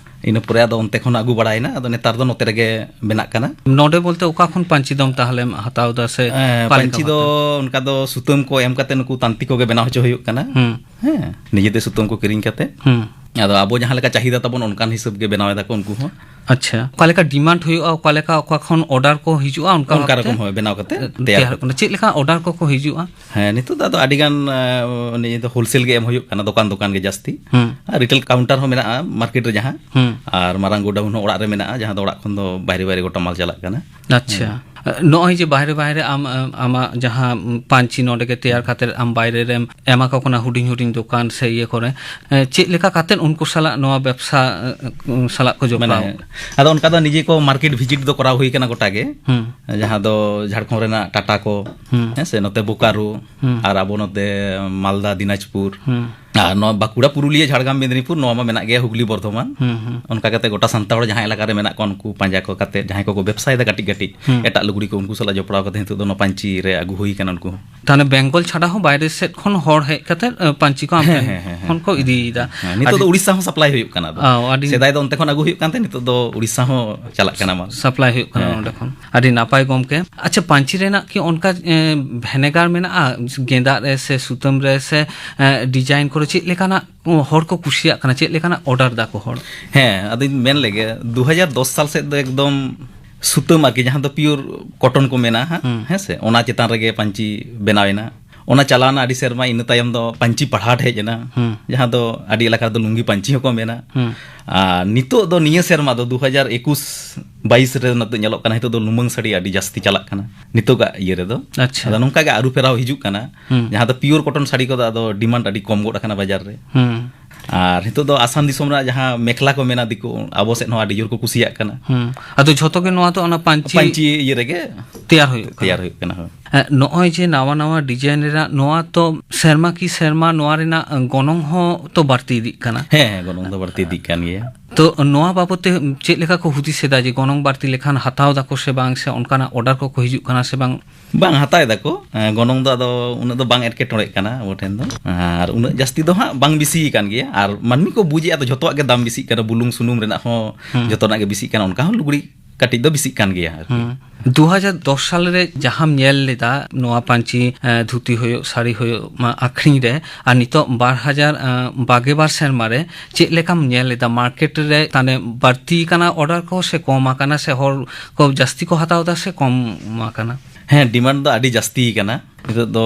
ᱤᱱᱟᱹ ᱯᱚᱨᱮ ᱟᱫᱚ ᱚᱱᱛᱮ ᱠᱷᱚᱱ ᱟᱹᱜᱩ ᱵᱟᱲᱟᱭᱮᱱᱟ, ᱟᱫᱚ ᱱᱮᱛᱟᱨ ᱫᱚ ᱱᱚᱛᱮ ᱨᱮᱜᱮ ᱵᱮᱱᱟᱜ ᱠᱟᱱᱟ᱾ ᱱᱚᱰᱮ ᱵᱚᱞᱛᱮ ᱚᱠᱟ ᱠᱷᱚᱱ ᱯᱟᱹᱧᱪᱤ ᱫᱚᱢ ᱛᱟᱦᱞᱮᱢ ᱦᱟᱛᱟᱣ ᱮᱫᱟ ᱥᱮ ᱮᱸ, ᱚᱠᱟ ᱞᱮᱠᱟ ᱯᱟᱹᱧᱪᱤ ᱫᱚ ᱵᱷᱟᱵᱽᱛᱮ? ᱚᱱᱠᱟ ᱫᱚ ᱥᱩᱛᱟᱹᱢ ᱠᱚ ᱮᱢ ᱠᱟᱛᱮ ᱱᱩᱠᱩ ᱛᱟᱱᱛᱤ ᱠᱚᱜᱮ ᱵᱮᱱᱟᱣ ᱦᱚᱪᱚ ᱦᱩᱭᱩᱜ ᱠᱟᱱᱟ᱾ ᱦᱩᱸ᱾ ᱦᱮᱸ, ᱱᱤᱡᱮᱛᱮ ᱥᱩᱛᱟᱹᱢ ᱠᱚ ᱠᱤᱨᱤᱧ ᱠᱟᱛᱮ᱾ ᱦᱩᱸ᱾ ᱟᱫᱚ ᱟᱵᱚ ᱡᱟᱦᱟᱸ ᱞᱮᱠᱟ ᱪᱟᱦᱤᱫᱟ ᱛᱟᱵᱚᱱ ᱚᱱᱠᱟᱱ ᱦᱤᱥᱟᱹᱵ ᱜᱮ ᱵᱮᱱᱟᱣ ᱮᱫᱟ ᱠᱚ ᱩᱱᱠᱩ ᱦᱚᱸ᱾ ᱟᱪᱪᱷᱟ, ᱚᱠᱟ ᱞᱮᱠᱟ ᱰᱤᱢᱟᱱᱰ ᱦᱩᱭᱩᱜᱼᱟ, ᱚᱠᱟ ᱞᱮᱠᱟ ᱚᱠᱟ ᱠᱷᱚᱱ ᱚᱨᱰᱟᱨ ᱠᱚ ᱦᱤᱡᱩᱜᱼᱟ, ᱚᱱᱠᱟ ᱚᱱᱠᱟ ᱵᱷᱟᱵᱽᱛᱮ ᱨᱚᱠᱚᱢ ᱦᱳᱭ, ᱵᱮᱱᱟᱣ ᱠᱟᱛᱮ ᱮ, ᱛᱮᱭᱟᱨ ᱛᱮᱭᱟᱨᱚᱜ ᱠᱟᱱᱟ᱾ ᱪᱮᱫ ᱞᱮᱠᱟ ᱚᱨᱰᱟᱨ ᱠᱚᱠᱚ ᱦᱤᱡᱩᱜᱼᱟ? ᱦᱮᱸ, ᱱᱤᱛᱚᱜ ᱫᱚ ᱟᱫᱚ ᱟᱹᱰᱤ ᱜᱟᱱ, ᱮ, ᱱᱤᱭᱟᱹ ᱫᱚ ᱦᱳᱞᱥᱮᱞ ᱜᱮ ᱮᱢ ᱦᱩᱭᱩᱜ ᱠᱟᱱᱟ, ᱫᱚᱠᱟᱱ ᱫᱚᱠᱟᱱ ᱜᱮ ᱡᱟᱹᱥᱛᱤ᱾ ᱦᱩᱸ᱾ ᱟᱨ ᱨᱤᱴᱮᱞ ᱠᱟᱣᱩᱱᱴᱟᱨ ᱦᱚᱸ ᱢᱮᱱᱟᱜᱼᱟ ᱢᱟᱨᱠᱮᱴ ᱨᱮ ᱡᱟᱦᱟᱸ, ᱦᱩᱸ᱾ ᱟᱨ ᱢᱟᱨᱟᱝ ᱜᱳᱰᱟᱣᱩᱱ ᱦᱚᱸ ᱚᱲᱟᱜ ᱨᱮ ᱢᱮᱱᱟᱜᱼᱟ, ᱡᱟᱦᱟᱸ ᱫᱚ ᱚᱲᱟᱜ ᱠᱷᱚᱱ ᱫᱚ ᱵᱟᱭᱨᱮ ᱵᱟᱭᱨᱮ ᱜᱚᱴᱟ ᱢᱟᱞ ᱪᱟᱞᱟᱜ ᱠᱟᱱᱟ᱾ ᱟᱪᱪᱷᱟ᱾ ᱦᱮᱸ᱾ ᱱᱚᱜᱼᱚᱭ ᱡᱮ ᱵᱟᱦᱨᱮ ᱵᱟᱦᱨᱮ ᱟᱢ, ᱟᱢᱟᱜ ᱡᱟᱦᱟᱸ ᱯᱟᱹᱧᱪᱤ ᱱᱚᱰᱮ ᱜᱮ ᱛᱮᱭᱟᱨ ᱠᱟᱛᱮ ᱟᱢ ᱵᱟᱭᱨᱮ ᱨᱮᱢ ᱮᱢᱟ ᱠᱚ ᱠᱟᱱᱟ ᱦᱩᱰᱤᱧ ᱦᱩᱰᱤᱧ ᱫᱚᱠᱟᱱ ᱥᱮ ᱤᱭᱟᱹ ᱠᱚᱨᱮ, ᱮ, ᱪᱮᱫ ᱞᱮᱠᱟ ᱠᱟᱛᱮ ᱩᱱᱠᱩ ᱥᱟᱞᱟᱜ ᱱᱚᱣᱟ ᱵᱮᱵᱽᱥᱟ, ᱮ, ᱥᱟᱞᱟᱜ ᱠᱚ ᱡᱚᱯᱲᱟᱣ? ᱢᱟᱱᱮ, ᱟᱫᱚ ᱚᱱᱠᱟ ᱫᱚ ᱱᱤᱡᱮ ᱠᱚ ᱢᱟᱨᱠᱮᱴ ᱵᱷᱤᱡᱤᱴ ᱫᱚ ᱠᱚᱨᱟᱣ ᱦᱩᱭ ᱠᱟᱱᱟ ᱜᱚᱴᱟ ᱜᱮ᱾ ᱦᱩᱸ᱾ ᱡᱟᱦᱟᱸ ᱫᱚ ᱡᱷᱟᱲᱠᱷᱚᱸᱰ ᱨᱮᱱᱟᱜ ᱴᱟᱴᱟ ᱠᱚ, ᱦᱩᱸ᱾ ᱦᱮᱸ ᱥᱮ, ᱱᱚᱛᱮ ᱵᱳᱠᱟᱨᱳ, ᱦᱩᱸ᱾ ᱟᱨ ᱟᱵᱚ ᱱᱚᱛᱮ ᱢᱟᱞᱫᱟ, ᱫᱤᱱᱟᱡᱽᱯᱩᱨ, ᱦᱩᱸ᱾ ᱟᱨ ᱱᱚᱣᱟ ᱵᱟᱸᱠᱩᱲᱟ, ᱯᱩᱨᱩᱞᱤᱭᱟᱹ, ᱡᱷᱟᱲᱜᱨᱟᱢ, ᱢᱮᱫᱽᱱᱤᱯᱩᱨ, ᱱᱚᱣᱟ ᱢᱟ ᱢᱮᱱᱟᱜ ᱜᱮᱭᱟ, ᱦᱩᱜᱽᱞᱤ, ᱵᱚᱨᱫᱷᱚᱢᱟᱱ᱾ ᱦᱩᱸ, ᱦᱩᱸ᱾ ᱚᱱᱠᱟ ᱠᱟᱛᱮ ᱜᱚᱴᱟ ᱥᱟᱱᱛᱟᱲ ᱦᱚᱲ ᱡᱟᱦᱟᱸ ᱮᱞᱟᱠᱟ ᱨᱮ ᱢᱮᱱᱟᱜ ᱠᱚᱣᱟ, ᱩᱱᱠᱩ ᱯᱟᱸᱡᱟ ᱠᱚ ᱠᱟᱛᱮ, ᱡᱟᱦᱟᱸᱭ ᱠᱚᱠᱚ ᱵᱮᱵᱽᱥᱟᱭᱮᱫᱟ ᱠᱟᱹᱴᱤᱡ ᱠᱟᱹᱴᱤᱡ, ᱦᱩᱸ᱾ ᱮᱴᱟᱜ ᱞᱩᱜᱽᱲᱤ ᱠᱚ, ᱩᱱᱠᱩ ᱥᱟᱞᱟᱜ ᱡᱚᱯᱲᱟᱣ ᱠᱟᱛᱮ ᱱᱤᱛᱚᱜ ᱫᱚ ᱱᱚᱣᱟ ᱯᱟᱹᱧᱪᱤ ᱨᱮ ᱟᱹᱜᱩ ᱦᱩᱭ ᱠᱟᱱᱟ ᱩᱱᱠᱩ ᱦᱚᱸ᱾ ᱛᱟᱦᱞᱮ ᱵᱮᱝᱜᱚᱞ ᱪᱷᱟᱰᱟ ᱦᱚᱸ ᱵᱟᱭᱨᱮ ᱥᱮᱫ ᱠᱷᱚᱱ ᱦᱚᱲ ᱦᱮᱡ ᱠᱟᱛᱮ, ᱮ, ᱯᱟᱹᱧᱪᱤ ᱠᱚ ᱟᱢ ᱦᱮᱸ, ᱴᱷᱮᱱ ᱦᱮᱸ, ᱦᱮᱸ, ᱦᱮᱸ᱾ ᱠᱷᱚᱱ ᱠᱚ ᱤᱫᱤᱭᱮᱫᱟ᱾ ᱦᱮᱸ, ᱱᱤᱛᱚᱜ ᱟᱹᱰᱤ ᱫᱚ ᱩᱲᱤᱥᱥᱟ ᱦᱚᱸ ᱥᱟᱯᱞᱟᱭ ᱦᱩᱭᱩᱜ ᱠᱟᱱᱟ ᱟᱫᱚ᱾ ᱚ, ᱟᱹᱰᱤ ᱥᱮᱫᱟᱭ ᱫᱚ ᱚᱱᱛᱮ ᱠᱷᱚᱱ ᱟᱹᱜᱩ ᱦᱩᱭᱩᱜ ᱠᱟᱱ ᱛᱟᱦᱮᱸ, ᱱᱤᱛᱚᱜ ᱫᱚ ᱩᱲᱤᱥᱥᱟ ᱦᱚᱸ ᱪᱟᱞᱟᱜ ᱠᱟᱱᱟ ᱢᱟᱞ᱾ ᱥᱟᱯᱞᱟᱭ ᱦᱩᱭᱩᱜ ᱠᱟᱱᱟ ᱦᱮᱸ, ᱱᱚᱸᱰᱮ ᱦᱮᱸ᱾ ᱠᱷᱚᱱ᱾ ᱟᱹᱰᱤ ᱱᱟᱯᱟᱭ ᱜᱚᱢᱠᱮ᱾ ᱟᱪᱪᱷᱟ, ᱯᱟᱹᱧᱪᱤ ᱨᱮᱱᱟᱜ ᱠᱤ ᱚᱱᱠᱟ, ᱮ, ᱵᱷᱮᱱᱮᱜᱟᱨ ᱢᱮᱱᱟᱜᱼᱟ? ᱜᱮᱸᱫᱟᱜ ᱨᱮ ᱥᱮ ᱥᱩᱛᱟᱹᱢ ᱨᱮ ᱥᱮ, ᱮ, ᱰᱤᱡᱟᱭᱤᱱ ᱠᱚᱨᱮ ᱪᱮᱫ ᱞᱮᱠᱟᱱᱟᱜ ᱦᱚᱲ ᱠᱚ ᱠᱩᱥᱤᱭᱟᱜ ᱠᱟᱱᱟ, ᱪᱮᱫ ᱞᱮᱠᱟᱱᱟᱜ ᱚᱰᱟᱨ ᱫᱟᱠᱚ ᱦᱚᱲ? ᱦᱮᱸ, ᱟᱫᱚᱧ ᱢᱮᱱ ᱞᱮᱜᱮ, ᱫᱩ ᱦᱟᱡᱟᱨ ᱫᱚᱥ ᱥᱟᱞ ᱥᱮᱫ ᱫᱚ ᱮᱠᱫᱚᱢ ᱥᱩᱛᱟᱹᱢ ᱟᱨᱠᱤ, ᱡᱟᱦᱟᱸ ᱫᱚ ᱯᱤᱭᱳᱨ ᱠᱚᱴᱚᱱ ᱠᱚ ᱢᱮᱱᱟ ᱦᱟᱸᱜ, ᱦᱩᱸ᱾ ᱦᱮᱸ ᱥᱮ, ᱚᱱᱟ ᱪᱮᱛᱟᱱ ᱨᱮᱜᱮ ᱯᱟᱹᱧᱪᱤ ᱵᱮᱱᱟᱣ ᱮᱱᱟ᱾ ᱚᱱᱟ ᱪᱟᱞᱟᱣᱱᱟ ᱟᱹᱰᱤ ᱥᱮᱨᱢᱟ, ᱤᱱᱟᱹ ᱛᱟᱭᱚᱢ ᱫᱚ ᱯᱟᱹᱧᱪᱤ ᱯᱟᱲᱦᱟᱴ ᱦᱮᱡ ᱮᱱᱟ, ᱦᱩᱸ᱾ ᱡᱟᱦᱟᱸ ᱫᱚ ᱟᱹᱰᱤ ᱮᱞᱟᱠᱟ ᱨᱮᱫᱚ ᱞᱩᱝᱜᱤ ᱯᱟᱹᱧᱪᱤ ᱦᱚᱸᱠᱚ ᱢᱮᱱᱟ᱾ ᱦᱩᱸ᱾ ᱟᱨ ᱱᱤᱛᱚᱜ ᱫᱚ, ᱱᱤᱭᱟᱹ ᱥᱮᱨᱢᱟ ᱫᱚ ᱫᱩ ᱦᱟᱡᱟᱨ ᱮᱠᱩᱥ ᱵᱟᱭᱤᱥ ᱨᱮ ᱱᱤᱛᱚᱜ ᱧᱮᱞᱚᱜ ᱠᱟᱱᱟ, ᱱᱤᱛᱚᱜ ᱫᱚ ᱞᱩᱢᱟᱹᱝ ᱥᱟᱹᱲᱤ ᱟᱹᱰᱤ ᱡᱟᱹᱥᱛᱤ ᱪᱟᱞᱟᱜ ᱠᱟᱱᱟ ᱱᱤᱛᱚᱜᱟᱜ ᱤᱭᱟᱹ ᱨᱮᱫᱚ᱾ ᱟᱪᱪᱷᱟ᱾ ᱟᱫᱚ ᱱᱚᱝᱠᱟ ᱜᱮ ᱟᱹᱨᱩ ᱯᱷᱮᱨᱟᱣ ᱦᱤᱡᱩᱜ ᱠᱟᱱᱟ, ᱦᱩᱸ᱾ ᱡᱟᱦᱟᱸ ᱫᱚ ᱯᱤᱭᱳᱨ ᱠᱚᱴᱚᱱ ᱥᱟᱹᱲᱤ ᱠᱚᱫᱚ ᱟᱫᱚ ᱰᱤᱢᱟᱱᱰ ᱟᱹᱰᱤ ᱠᱚᱢ ᱜᱚᱫ ᱟᱠᱟᱱᱟ ᱵᱟᱡᱟᱨ ᱨᱮ᱾ ᱦᱩᱸ᱾ ᱟᱨ ᱱᱤᱛᱚᱜ ᱫᱚ ᱟᱥᱟᱢ ᱫᱤᱥᱚᱢ ᱨᱮᱱᱟᱜ ᱡᱟᱦᱟᱸ ᱢᱮᱠᱷᱞᱟ ᱠᱚ ᱢᱮᱱᱟ, ᱫᱤᱠᱩ ᱟᱵᱚ ᱥᱮᱫ ᱦᱚᱸ ᱟᱹᱰᱤ ᱡᱳᱨ ᱠᱚ ᱠᱩᱥᱤᱭᱟᱜ ᱠᱟᱱᱟ᱾ ᱦᱩᱸ᱾ ᱟᱫᱚ ᱡᱷᱚᱛᱚ ᱜᱮ ᱱᱚᱣᱟ ᱫᱚ ᱚᱱᱟ ᱯᱟᱹᱧᱪᱤ ᱯᱟᱹᱧᱪᱤ ᱤᱭᱟᱹ ᱨᱮᱜᱮ ᱛᱮᱭᱟᱨ ᱦᱩᱭᱩᱜ ᱠᱟᱱᱟ᱾ ᱛᱮᱭᱟᱨ ᱦᱩᱭᱩᱜ ᱠᱟᱱᱟ, ᱦᱳᱭ᱾ ᱦᱮᱸ, ᱱᱚᱜᱼᱚᱭ ᱡᱮ ᱱᱟᱣᱟ ᱱᱟᱣᱟ ᱰᱤᱡᱟᱭᱤᱱ ᱨᱮᱱᱟᱜ, ᱱᱚᱣᱟ ᱛᱚ ᱥᱮᱨᱢᱟ ᱠᱤ ᱥᱮᱨᱢᱟ ᱱᱚᱣᱟ ᱨᱮᱱᱟᱜ ᱜᱚᱱᱚᱝ ᱦᱚᱸ ᱛᱚ ᱵᱟᱹᱲᱛᱤ ᱤᱫᱤᱜ ᱠᱟᱱᱟ᱾ ᱦᱮᱸ, ᱦᱮᱸ, ᱜᱚᱱᱚᱝ ᱫᱚ ᱵᱟᱹᱲᱛᱤ ᱤᱫᱤᱜ ᱠᱟᱱ ᱜᱮᱭᱟ᱾ ᱛᱚ ᱱᱚᱣᱟ ᱵᱟᱵᱚᱛ ᱛᱮ ᱪᱮᱫ ᱞᱮᱠᱟ ᱠᱚ ᱦᱩᱫᱤᱥ ᱮᱫᱟ ᱡᱮ ᱜᱚᱱᱚᱝ ᱵᱟᱹᱲᱛᱤ ᱞᱮᱠᱷᱟᱱ ᱦᱟᱛᱟᱣ ᱫᱟᱠᱚ ᱥᱮ ᱵᱟᱝ, ᱥᱮ ᱚᱱᱠᱟᱱᱟᱜ ᱚᱨᱰᱟᱨ ᱠᱚᱠᱚ ᱦᱤᱡᱩᱜ ᱠᱟᱱᱟ ᱥᱮ ᱵᱟᱝ? ᱵᱟᱝ, ᱦᱟᱛᱟᱣ ᱮᱫᱟ ᱠᱚ᱾ ᱮᱸ, ᱜᱚᱱᱚᱝ ᱫᱚ ᱟᱫᱚ ᱩᱱᱟᱹᱜ ᱫᱚ ᱵᱟᱝ ᱮᱴᱠᱮᱴᱚᱬᱮᱜ ᱠᱟᱱᱟ ᱟᱵᱚ ᱴᱷᱮᱱ ᱫᱚ᱾ ᱟᱨ ᱩᱱᱟᱹᱜ ᱡᱟᱹᱥᱛᱤ ᱫᱚ ᱦᱟᱸᱜ ᱵᱟᱝ ᱵᱮᱥᱤ ᱟᱠᱟᱱ ᱜᱮᱭᱟ᱾ ᱟᱨ ᱢᱟᱹᱱᱢᱤ ᱠᱚ ᱵᱩᱡᱮᱜᱼᱟ, ᱟᱫᱚ ᱡᱷᱚᱛᱚᱣᱟᱜ ᱜᱮ ᱫᱟᱢ ᱵᱮᱥᱤᱜ ᱠᱟᱱᱟ, ᱵᱩᱞᱩᱝ ᱥᱩᱱᱩᱢ ᱨᱮᱱᱟᱜ ᱦᱚᱸ ᱦᱩᱸ᱾ ᱡᱷᱚᱛᱚᱱᱟᱜ ᱜᱮ ᱵᱮᱥᱤᱜ ᱠᱟᱱᱟ, ᱚᱱᱠᱟ ᱦᱚᱸ ᱞᱩᱜᱽᱲᱤ ᱠᱟᱹᱴᱤᱡ ᱫᱚ ᱵᱮᱥᱤᱜ ᱠᱟᱱ ᱜᱮᱭᱟ ᱟᱨᱠᱤ᱾ ᱦᱩᱸ᱾ ᱫᱩ ᱦᱟᱡᱟᱨ ᱫᱚᱥ ᱥᱟᱞ ᱨᱮ ᱡᱟᱦᱟᱸᱢ ᱧᱮᱞ ᱞᱮᱫᱟ ᱱᱚᱣᱟ ᱯᱟᱹᱧᱪᱤ, ᱮᱸ, ᱫᱷᱩᱛᱤ ᱦᱩᱭᱩᱜ, ᱥᱟᱹᱲᱤ ᱦᱩᱭᱩᱜ, ᱢᱟ, ᱟᱠᱷᱨᱤᱧ ᱨᱮ, ᱟᱨ ᱱᱤᱛᱚᱜ ᱵᱟᱨ ᱦᱟᱡᱟᱨ ᱵᱟᱜᱮ ᱵᱟᱨ ᱥᱮᱨᱢᱟ ᱨᱮ ᱪᱮᱫ ᱞᱮᱠᱟᱢ ᱧᱮᱞ ᱞᱮᱫᱟ? ᱢᱟᱨᱠᱮᱴ ᱨᱮ ᱛᱟᱦᱞᱮ ᱵᱟᱹᱲᱛᱤ ᱟᱠᱟᱱᱟ ᱚᱨᱰᱟᱨ ᱠᱚ, ᱥᱮ ᱠᱚᱢ ᱟᱠᱟᱱᱟ, ᱥᱮ ᱦᱚᱲ ᱠᱚ ᱡᱟᱹᱥᱛᱤ ᱠᱚ ᱦᱟᱛᱟᱣ ᱮᱫᱟ ᱥᱮ ᱠᱚᱢ ᱟᱠᱟᱱᱟ? ᱦᱮᱸ, ᱰᱤᱢᱟᱱᱰ ᱫᱚ ᱟᱹᱰᱤ ᱡᱟᱹᱥᱛᱤ ᱟᱠᱟᱱᱟ᱾ ᱱᱤᱛᱚᱜ ᱫᱚ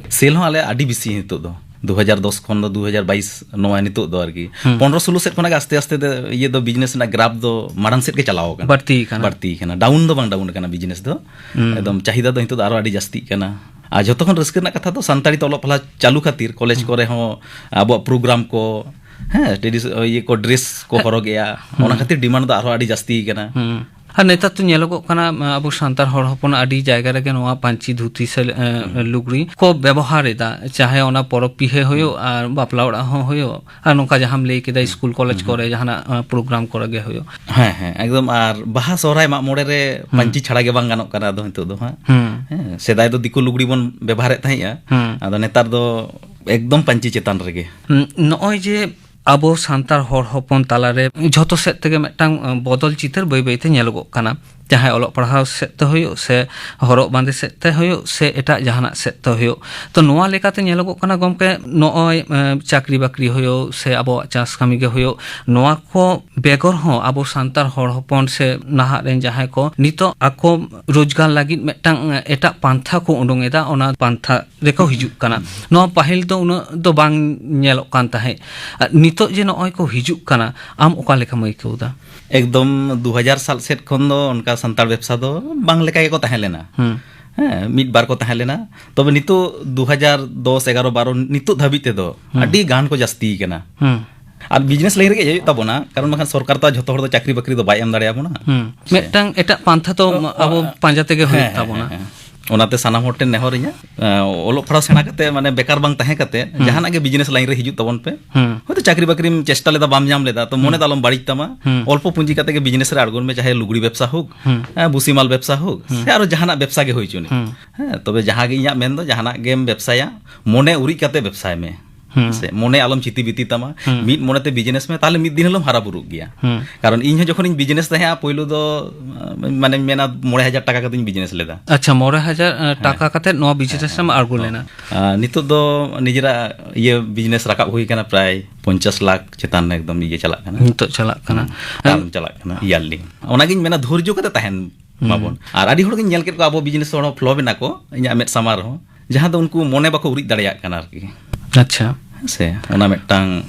ᱥᱮᱞ ᱦᱚᱸ ᱟᱞᱮ ᱟᱹᱰᱤ ᱵᱮᱥᱤ ᱱᱤᱛᱚᱜ ᱫᱚ᱾ ᱫᱩ ᱦᱟᱡᱟᱨ ᱫᱚᱥ ᱠᱷᱚᱱ ᱫᱚ ᱫᱩ ᱦᱟᱡᱟᱨ ᱵᱟᱭᱤᱥ ᱱᱚᱣᱟ ᱱᱤᱛᱚᱜ ᱫᱚ ᱟᱨᱠᱤ᱾ ᱦᱩᱸ᱾ ᱯᱚᱱᱨᱚ ᱥᱳᱞᱳ ᱥᱮᱫ ᱠᱷᱚᱱᱟᱜ ᱜᱮ ᱟᱥᱛᱮ ᱟᱥᱛᱮ ᱛᱮ ᱤᱭᱟᱹ ᱫᱚ, ᱵᱤᱡᱽᱱᱮᱥ ᱨᱮᱱᱟᱜ ᱜᱨᱟᱯ ᱫᱚ ᱢᱟᱲᱟᱝ ᱥᱮᱫ ᱜᱮ ᱪᱟᱞᱟᱣ ᱟᱠᱟᱱᱟ᱾ ᱵᱟᱹᱲᱛᱤ ᱟᱠᱟᱱᱟ᱾ ᱵᱟᱹᱲᱛᱤ ᱟᱠᱟᱱᱟ᱾ ᱰᱟᱣᱩᱱ ᱫᱚ ᱵᱟᱝ ᱰᱟᱣᱩᱱ ᱟᱠᱟᱱᱟ ᱵᱤᱡᱽᱱᱮᱥ ᱫᱚ᱾ ᱦᱩᱸ᱾ ᱮᱠᱫᱚᱢ ᱪᱟᱦᱤᱫᱟ ᱫᱚ ᱱᱤᱛᱚᱜ ᱫᱚ ᱟᱨᱚ ᱟᱹᱰᱤ ᱡᱟᱹᱥᱛᱤᱜ ᱠᱟᱱᱟ᱾ ᱟᱨ ᱡᱷᱚᱛᱚ ᱠᱷᱚᱱ ᱨᱟᱹᱥᱠᱟᱹ ᱨᱮᱱᱟᱜ ᱠᱟᱛᱷᱟ ᱫᱚ ᱥᱟᱱᱛᱟᱲᱤ ᱛᱮ ᱚᱞᱚᱜ ᱯᱟᱲᱦᱟᱣ ᱪᱟᱹᱞᱩ ᱠᱷᱟᱹᱛᱤᱨ ᱠᱚᱞᱮᱡᱽ ᱦᱩᱸ᱾ ᱠᱚᱨᱮ ᱦᱚᱸ ᱟᱵᱚᱣᱟᱜ ᱯᱨᱳᱜᱨᱟᱢ ᱠᱚ, ᱦᱮᱸ, ᱴᱨᱮᱰᱤᱥ-, ᱤᱭᱟᱹ ᱠᱚ, ᱰᱨᱮᱥ ᱠᱚ ᱦᱮᱸ᱾ ᱦᱚᱨᱚᱜᱮᱜᱼᱟ᱾ ᱚᱱᱟ ᱦᱩᱸ᱾ ᱠᱷᱟᱹᱛᱤᱨ ᱰᱤᱢᱟᱱᱰ ᱫᱚ ᱟᱨᱦᱚᱸ ᱟᱹᱰᱤ ᱡᱟᱹᱥᱛᱤ ᱠᱟᱱᱟ᱾ ᱦᱩᱸ᱾ ᱟᱨ ᱱᱮᱛᱟᱨ ᱫᱚ ᱧᱮᱞᱚᱜᱚᱜ ᱠᱟᱱᱟ, ᱟᱵᱚ ᱥᱟᱱᱛᱟᱲ ᱦᱚᱲ ᱦᱚᱯᱚᱱ ᱟᱹᱰᱤ ᱡᱟᱭᱜᱟ ᱨᱮᱜᱮ ᱱᱚᱣᱟ ᱯᱟᱹᱧᱪᱤ ᱫᱷᱩᱛᱤ ᱥᱮ, ᱮ, ᱦᱩᱸ᱾ ᱞᱩᱜᱽᱲᱤ ᱠᱚ ᱵᱮᱵᱚᱦᱟᱨ ᱮᱫᱟ, ᱪᱟᱦᱮ ᱚᱱᱟ ᱯᱚᱨᱚᱵᱽ ᱯᱤᱦᱟᱹ ᱦᱩᱭᱩᱜ ᱦᱩᱸ᱾ ᱟᱨ ᱵᱟᱯᱞᱟ ᱚᱲᱟᱜ ᱦᱚᱸ ᱦᱩᱭᱩᱜ, ᱟᱨ ᱱᱚᱝᱠᱟ ᱡᱟᱦᱟᱸᱢ ᱞᱟᱹᱭ ᱠᱮᱫᱟ, ᱦᱩᱸ᱾ ᱥᱠᱩᱞ ᱠᱚᱞᱮᱡᱽ ᱦᱩᱸ᱾ ᱠᱚᱨᱮ ᱡᱟᱦᱟᱱᱟᱜ, ᱮ, ᱯᱨᱳᱜᱨᱟᱢ ᱠᱚᱨᱮ ᱜᱮ ᱦᱩᱭᱩᱜ᱾ ᱦᱮᱸ, ᱦᱮᱸ, ᱮᱠᱫᱚᱢ᱾ ᱟᱨ ᱵᱟᱦᱟ, ᱥᱚᱦᱨᱟᱭ, ᱢᱟᱜ ᱢᱚᱬᱮ ᱨᱮ ᱦᱩᱸ᱾ ᱯᱟᱹᱧᱪᱤ ᱪᱷᱟᱲᱟ ᱜᱮ ᱵᱟᱝ ᱜᱟᱱᱚᱜ ᱠᱟᱱᱟ ᱟᱫᱚ ᱱᱤᱛᱚᱜ ᱫᱚ ᱦᱟᱸᱜ᱾ ᱦᱩᱸ᱾ ᱦᱮᱸ, ᱥᱮᱫᱟᱭ ᱫᱚ ᱫᱤᱠᱩ ᱞᱩᱜᱽᱲᱤ ᱵᱚᱱ ᱵᱮᱵᱚᱦᱟᱨᱮᱫ ᱛᱟᱦᱮᱸᱜᱼᱟ, ᱦᱩᱸ᱾ ᱟᱫᱚ ᱱᱮᱛᱟᱨ ᱫᱚ ᱮᱠᱫᱚᱢ ᱯᱟᱹᱧᱪᱤ ᱪᱮᱛᱟᱱ ᱨᱮᱜᱮ᱾ ᱦᱩᱸ, ᱱᱚᱜᱼᱚᱭ ᱡᱮ ᱟᱵᱚ ᱥᱟᱱᱛᱟᱲ ᱦᱚᱲ ᱦᱚᱯᱚᱱ ᱛᱟᱞᱟᱨᱮ ᱡᱷᱚᱛᱚ ᱥᱮᱫ ᱛᱮᱜᱮ ᱢᱤᱫᱴᱟᱝ, ᱮ, ᱵᱚᱫᱚᱞ ᱪᱤᱛᱟᱹᱨ ᱵᱟᱹᱭ ᱵᱟᱹᱭᱛᱮ ᱧᱮᱞᱚᱜᱚᱜ ᱠᱟᱱᱟ᱾ ᱪᱟᱦᱮ ᱚᱞᱚᱜ ᱯᱟᱲᱦᱟᱣ ᱥᱮᱫ ᱛᱮ ᱦᱩᱭᱩᱜ, ᱥᱮ ᱦᱚᱨᱚᱜ ᱵᱟᱸᱫᱮ ᱥᱮᱫ ᱛᱮ ᱦᱩᱭᱩᱜ, ᱥᱮ ᱮᱴᱟᱜ ᱡᱟᱦᱟᱱᱟᱜ ᱥᱮᱫ ᱛᱮ ᱦᱩᱭᱩᱜ᱾ ᱛᱚ, ᱱᱚᱣᱟ ᱞᱮᱠᱟᱛᱮ ᱧᱮᱞᱚᱜᱚᱜ ᱠᱟᱱᱟ ᱜᱚᱢᱠᱮ, ᱱᱚᱜᱼᱚᱭ, ᱮ, ᱪᱟᱹᱠᱨᱤ ᱵᱟᱹᱠᱨᱤ ᱦᱩᱭᱩᱜ, ᱥᱮ ᱟᱵᱚᱣᱟᱜ ᱪᱟᱥ ᱠᱟᱹᱢᱤ ᱜᱮ ᱦᱩᱭᱩᱜ, ᱱᱚᱣᱟ ᱠᱚ ᱵᱮᱜᱚᱨ ᱦᱚᱸ ᱟᱵᱚ ᱥᱟᱱᱛᱟᱲ ᱦᱚᱲ ᱦᱚᱯᱚᱱ ᱥᱮ ᱱᱟᱦᱟᱜ ᱨᱮᱱ ᱡᱟᱦᱟᱸᱭ ᱠᱚ ᱱᱤᱛᱚᱜ ᱟᱠᱚ ᱨᱳᱡᱽᱜᱟᱨ ᱞᱟᱹᱜᱤᱫ ᱢᱤᱫᱴᱟᱝ, ᱮ, ᱮᱴᱟᱜ ᱯᱟᱱᱛᱷᱟ ᱠᱚ ᱩᱰᱩᱝ ᱮᱫᱟ, ᱚᱱᱟ ᱯᱟᱱᱛᱷᱟ ᱨᱮᱠᱚ ᱦᱤᱡᱩᱜ ᱠᱟᱱᱟ᱾ ᱱᱚᱣᱟ ᱯᱟᱹᱦᱤᱞ ᱫᱚ ᱩᱱᱟᱹᱜ ᱫᱚ ᱵᱟᱝ ᱧᱮᱞᱚᱜ ᱠᱟᱱ ᱛᱟᱦᱮᱸᱫ᱾ ᱟᱨ ᱱᱤᱛᱚᱜ ᱡᱮ ᱱᱚᱜᱼᱚᱭ ᱠᱚ ᱦᱤᱡᱩᱜ ᱠᱟᱱᱟ, ᱟᱢ ᱚᱠᱟ ᱞᱮᱠᱟᱢ ᱟᱹᱭᱠᱟᱹᱣ ᱮᱫᱟ? ᱮᱠᱫᱚᱢ ᱫᱩ ᱦᱟᱡᱟᱨ ᱥᱟᱞ ᱥᱮᱫ ᱠᱷᱚᱱ ᱫᱚ ᱚᱱᱠᱟ ᱥᱟᱱᱛᱟᱲ ᱵᱮᱵᱽᱥᱟ ᱫᱚ ᱵᱟᱝ ᱞᱮᱠᱟ ᱜᱮᱠᱚ ᱛᱟᱦᱮᱸ ᱞᱮᱱᱟ᱾ ᱦᱩᱸ᱾ ᱦᱮᱸ, ᱢᱤᱫ ᱵᱟᱨ ᱠᱚ ᱛᱟᱦᱮᱸ ᱞᱮᱱᱟ᱾ ᱛᱚᱵᱮ ᱱᱤᱛᱚᱜ ᱫᱩ ᱦᱟᱡᱟᱨ ᱫᱚᱥ, ᱮᱜᱟᱨᱚ, ᱵᱟᱨᱚ ᱱᱤᱛᱚᱜ ᱫᱷᱟᱹᱵᱤᱡ ᱛᱮᱫᱚ ᱦᱩᱸ᱾ ᱟᱹᱰᱤ ᱜᱟᱱ ᱠᱚ ᱡᱟᱹᱥᱛᱤ ᱠᱟᱱᱟ᱾ ᱦᱩᱸ᱾ ᱟᱨ ᱵᱤᱡᱽᱱᱮᱥ ᱞᱟᱭᱤᱱ ᱨᱮᱜᱮ ᱦᱮᱡ ᱦᱩᱭᱩᱜ ᱛᱟᱵᱚᱱᱟ, ᱠᱟᱨᱚᱱ ᱵᱟᱠᱷᱟᱱ ᱥᱚᱨᱠᱟᱨ ᱛᱚ ᱟᱨ ᱡᱷᱚᱛᱚ ᱦᱚᱲ ᱫᱚ ᱪᱟᱹᱠᱨᱤ ᱵᱟᱹᱠᱨᱤ ᱫᱚ ᱵᱟᱭ ᱮᱢ ᱫᱟᱲᱮᱭᱟᱵᱚᱱᱟ᱾ ᱦᱩᱸ᱾ ᱥᱮ? ᱢᱤᱫᱴᱟᱝ ᱮᱴᱟᱜ ᱯᱟᱱᱛᱷᱟ ᱛᱚ ᱚ, ᱟᱵᱚ ᱚ, ᱯᱟᱸᱡᱟ ᱛᱮᱜᱮ ᱦᱩᱭᱩᱜ ᱦᱮᱸ, ᱦᱮᱸ, ᱛᱟᱵᱚᱱᱟ᱾ ᱦᱮᱸ, ᱦᱮᱸ᱾ ᱚᱱᱟᱛᱮ ᱥᱟᱱᱟᱢ ᱦᱚᱲ ᱴᱷᱮᱱ ᱱᱮᱦᱚᱨ ᱤᱧᱟᱹᱜ, ᱮᱸ, ᱚᱞᱚᱜ ᱯᱟᱲᱦᱟᱣ ᱥᱮᱬᱟ ᱠᱟᱛᱮ, ᱢᱟᱱᱮ, ᱵᱮᱠᱟᱨ ᱵᱟᱝ ᱛᱟᱦᱮᱸ ᱠᱟᱛᱮ, ᱦᱩᱸ᱾ ᱡᱟᱦᱟᱱᱟᱜ ᱜᱮ ᱵᱤᱡᱽᱱᱮᱥ ᱞᱟᱭᱤᱱ ᱨᱮ ᱦᱤᱡᱩᱜ ᱛᱟᱵᱚᱱ ᱯᱮ᱾ ᱦᱩᱸ᱾ ᱦᱚᱭᱛᱳ ᱪᱟᱹᱠᱨᱤ ᱵᱟᱹᱠᱨᱤᱢ ᱪᱮᱥᱴᱟ ᱞᱮᱫᱟ, ᱵᱟᱢ ᱧᱟᱢ ᱞᱮᱫᱟ, ᱛᱚ ᱢᱚᱱᱮ ᱦᱩᱸ᱾ ᱫᱚ ᱟᱞᱚᱢ ᱵᱟᱹᱲᱤᱡ ᱛᱟᱢᱟ᱾ ᱦᱩᱸ᱾ ᱚᱞᱯᱚ ᱯᱩᱸᱡᱤ ᱠᱟᱛᱮ ᱜᱮ ᱵᱤᱡᱽᱱᱮᱥ ᱨᱮ ᱟᱬᱜᱚᱱ ᱢᱮ, ᱪᱟᱦᱮ ᱞᱩᱜᱽᱲᱤ ᱵᱮᱵᱽᱥᱟ ᱦᱳᱠ, ᱦᱩᱸ᱾ ᱦᱮᱸ, ᱵᱩᱥᱤᱢᱟᱞ ᱵᱮᱵᱽᱥᱟ ᱦᱳᱠ, ᱦᱩᱸ᱾ ᱥᱮ ᱟᱨᱚ ᱡᱟᱦᱟᱱᱟᱜ ᱵᱮᱵᱽᱥᱟ ᱜᱮ ᱦᱩᱭ ᱦᱚᱪᱚᱱᱤᱡ᱾ ᱦᱩᱸ᱾ ᱦᱮᱸ, ᱛᱚᱵᱮ ᱡᱟᱦᱟᱸ ᱜᱮ ᱤᱧᱟᱹᱜ ᱢᱮᱱ ᱫᱚ, ᱡᱟᱦᱟᱱᱟᱜ ᱜᱮᱢ ᱵᱮᱵᱽᱥᱟᱭᱟ, ᱢᱚᱱᱮ ᱩᱨᱤᱡ ᱠᱟᱛᱮ ᱵᱮᱵᱽᱥᱟᱭ ᱢᱮ᱾ ᱦᱩᱸ᱾ ᱦᱮᱸ ᱥᱮ? ᱢᱚᱱᱮ ᱟᱞᱚᱢ ᱪᱤᱛᱤ ᱵᱤᱛᱤ ᱛᱟᱢᱟ᱾ ᱦᱩᱸ᱾ ᱢᱤᱫ ᱢᱚᱱᱮ ᱛᱮ ᱵᱤᱡᱽᱱᱮᱥ ᱢᱮ, ᱛᱟᱦᱞᱮ ᱢᱤᱫ ᱫᱤᱱ ᱦᱤᱞᱳᱜ ᱦᱟᱨᱟ ᱵᱩᱨᱩᱜ ᱜᱮᱭᱟ᱾ ᱦᱩᱸ᱾ ᱠᱟᱨᱚᱱ ᱤᱧ ᱦᱚᱸ ᱡᱚᱠᱷᱚᱱᱤᱧ ᱵᱤᱡᱽᱱᱮᱥ ᱛᱟᱦᱮᱸᱜᱼᱟ, ᱯᱳᱭᱞᱳ ᱫᱚ, ᱢᱟᱱᱮᱧ ᱢᱮᱱᱟ, ᱢᱚᱬᱮ ᱦᱟᱡᱟᱨ ᱴᱟᱠᱟ ᱠᱟᱛᱮᱧ ᱵᱤᱡᱽᱱᱮᱥ ᱞᱮᱫᱟ᱾ ᱟᱪᱪᱷᱟ, ᱢᱚᱬᱮ ᱦᱟᱡᱟᱨ ᱦᱮᱸ᱾ ᱴᱟᱠᱟ ᱠᱟᱛᱮ ᱱᱚᱣᱟ ᱵᱤᱡᱽᱱᱮᱥ ᱦᱮᱸ, ᱮᱢ ᱟᱬᱜᱚ ᱦᱮᱸ, ᱞᱮᱱᱟ᱾ ᱦᱮᱸ᱾ ᱟᱨ ᱱᱤᱛᱚᱜ ᱫᱚ ᱱᱤᱡᱮᱨᱟᱜ ᱤᱭᱟᱹ ᱵᱤᱡᱽᱱᱮᱥ ᱨᱟᱠᱟᱵ ᱦᱩᱭ ᱠᱟᱱᱟ, ᱯᱨᱟᱭ ᱯᱚᱧᱪᱟᱥ ᱞᱟᱠᱷ ᱪᱮᱛᱟᱱ ᱮᱠᱫᱚᱢ ᱤᱭᱟᱹ ᱪᱟᱞᱟᱜ ᱠᱟᱱᱟ᱾ ᱱᱤᱛᱚᱜ ᱪᱟᱞᱟᱜ ᱠᱟᱱᱟ᱾ ᱦᱮᱸ, ᱟᱨ ᱪᱟᱞᱟᱜ ᱠᱟᱱᱟ ᱤᱭᱟᱨᱞᱤ᱾ ᱚᱱᱟᱜᱤᱧ ᱢᱮᱱᱟ, ᱫᱷᱳᱨᱡᱚ ᱠᱟᱛᱮ ᱛᱟᱦᱮᱱ ᱦᱩᱸ᱾ ᱢᱟᱵᱚᱱ᱾ ᱟᱨ ᱟᱹᱰᱤ ᱦᱚᱲ ᱜᱤᱧ ᱧᱮᱞ ᱠᱮᱫ ᱠᱚᱣᱟ, ᱟᱵᱚ ᱵᱤᱡᱽᱱᱮᱥ ᱦᱚᱲ ᱦᱚᱸ ᱯᱷᱞᱚᱯ ᱮᱱᱟ ᱠᱚ, ᱤᱧᱟᱹᱜ ᱢᱮᱫ ᱥᱟᱢᱟᱝ ᱨᱮᱦᱚᱸ, ᱡᱟᱦᱟᱸ ᱫᱚ ᱩᱱᱠᱩ ᱢᱚᱱᱮ ᱵᱟᱠᱚ ᱩᱨᱤᱡ ᱫᱟᱲᱮᱭᱟᱜ ᱠᱟᱱᱟ ᱟᱨᱠᱤ᱾ ᱟᱪᱪᱷᱟ᱾ ᱦᱮᱸ ᱥᱮ? ᱚᱱᱟ ᱢᱤᱫᱴᱟᱝ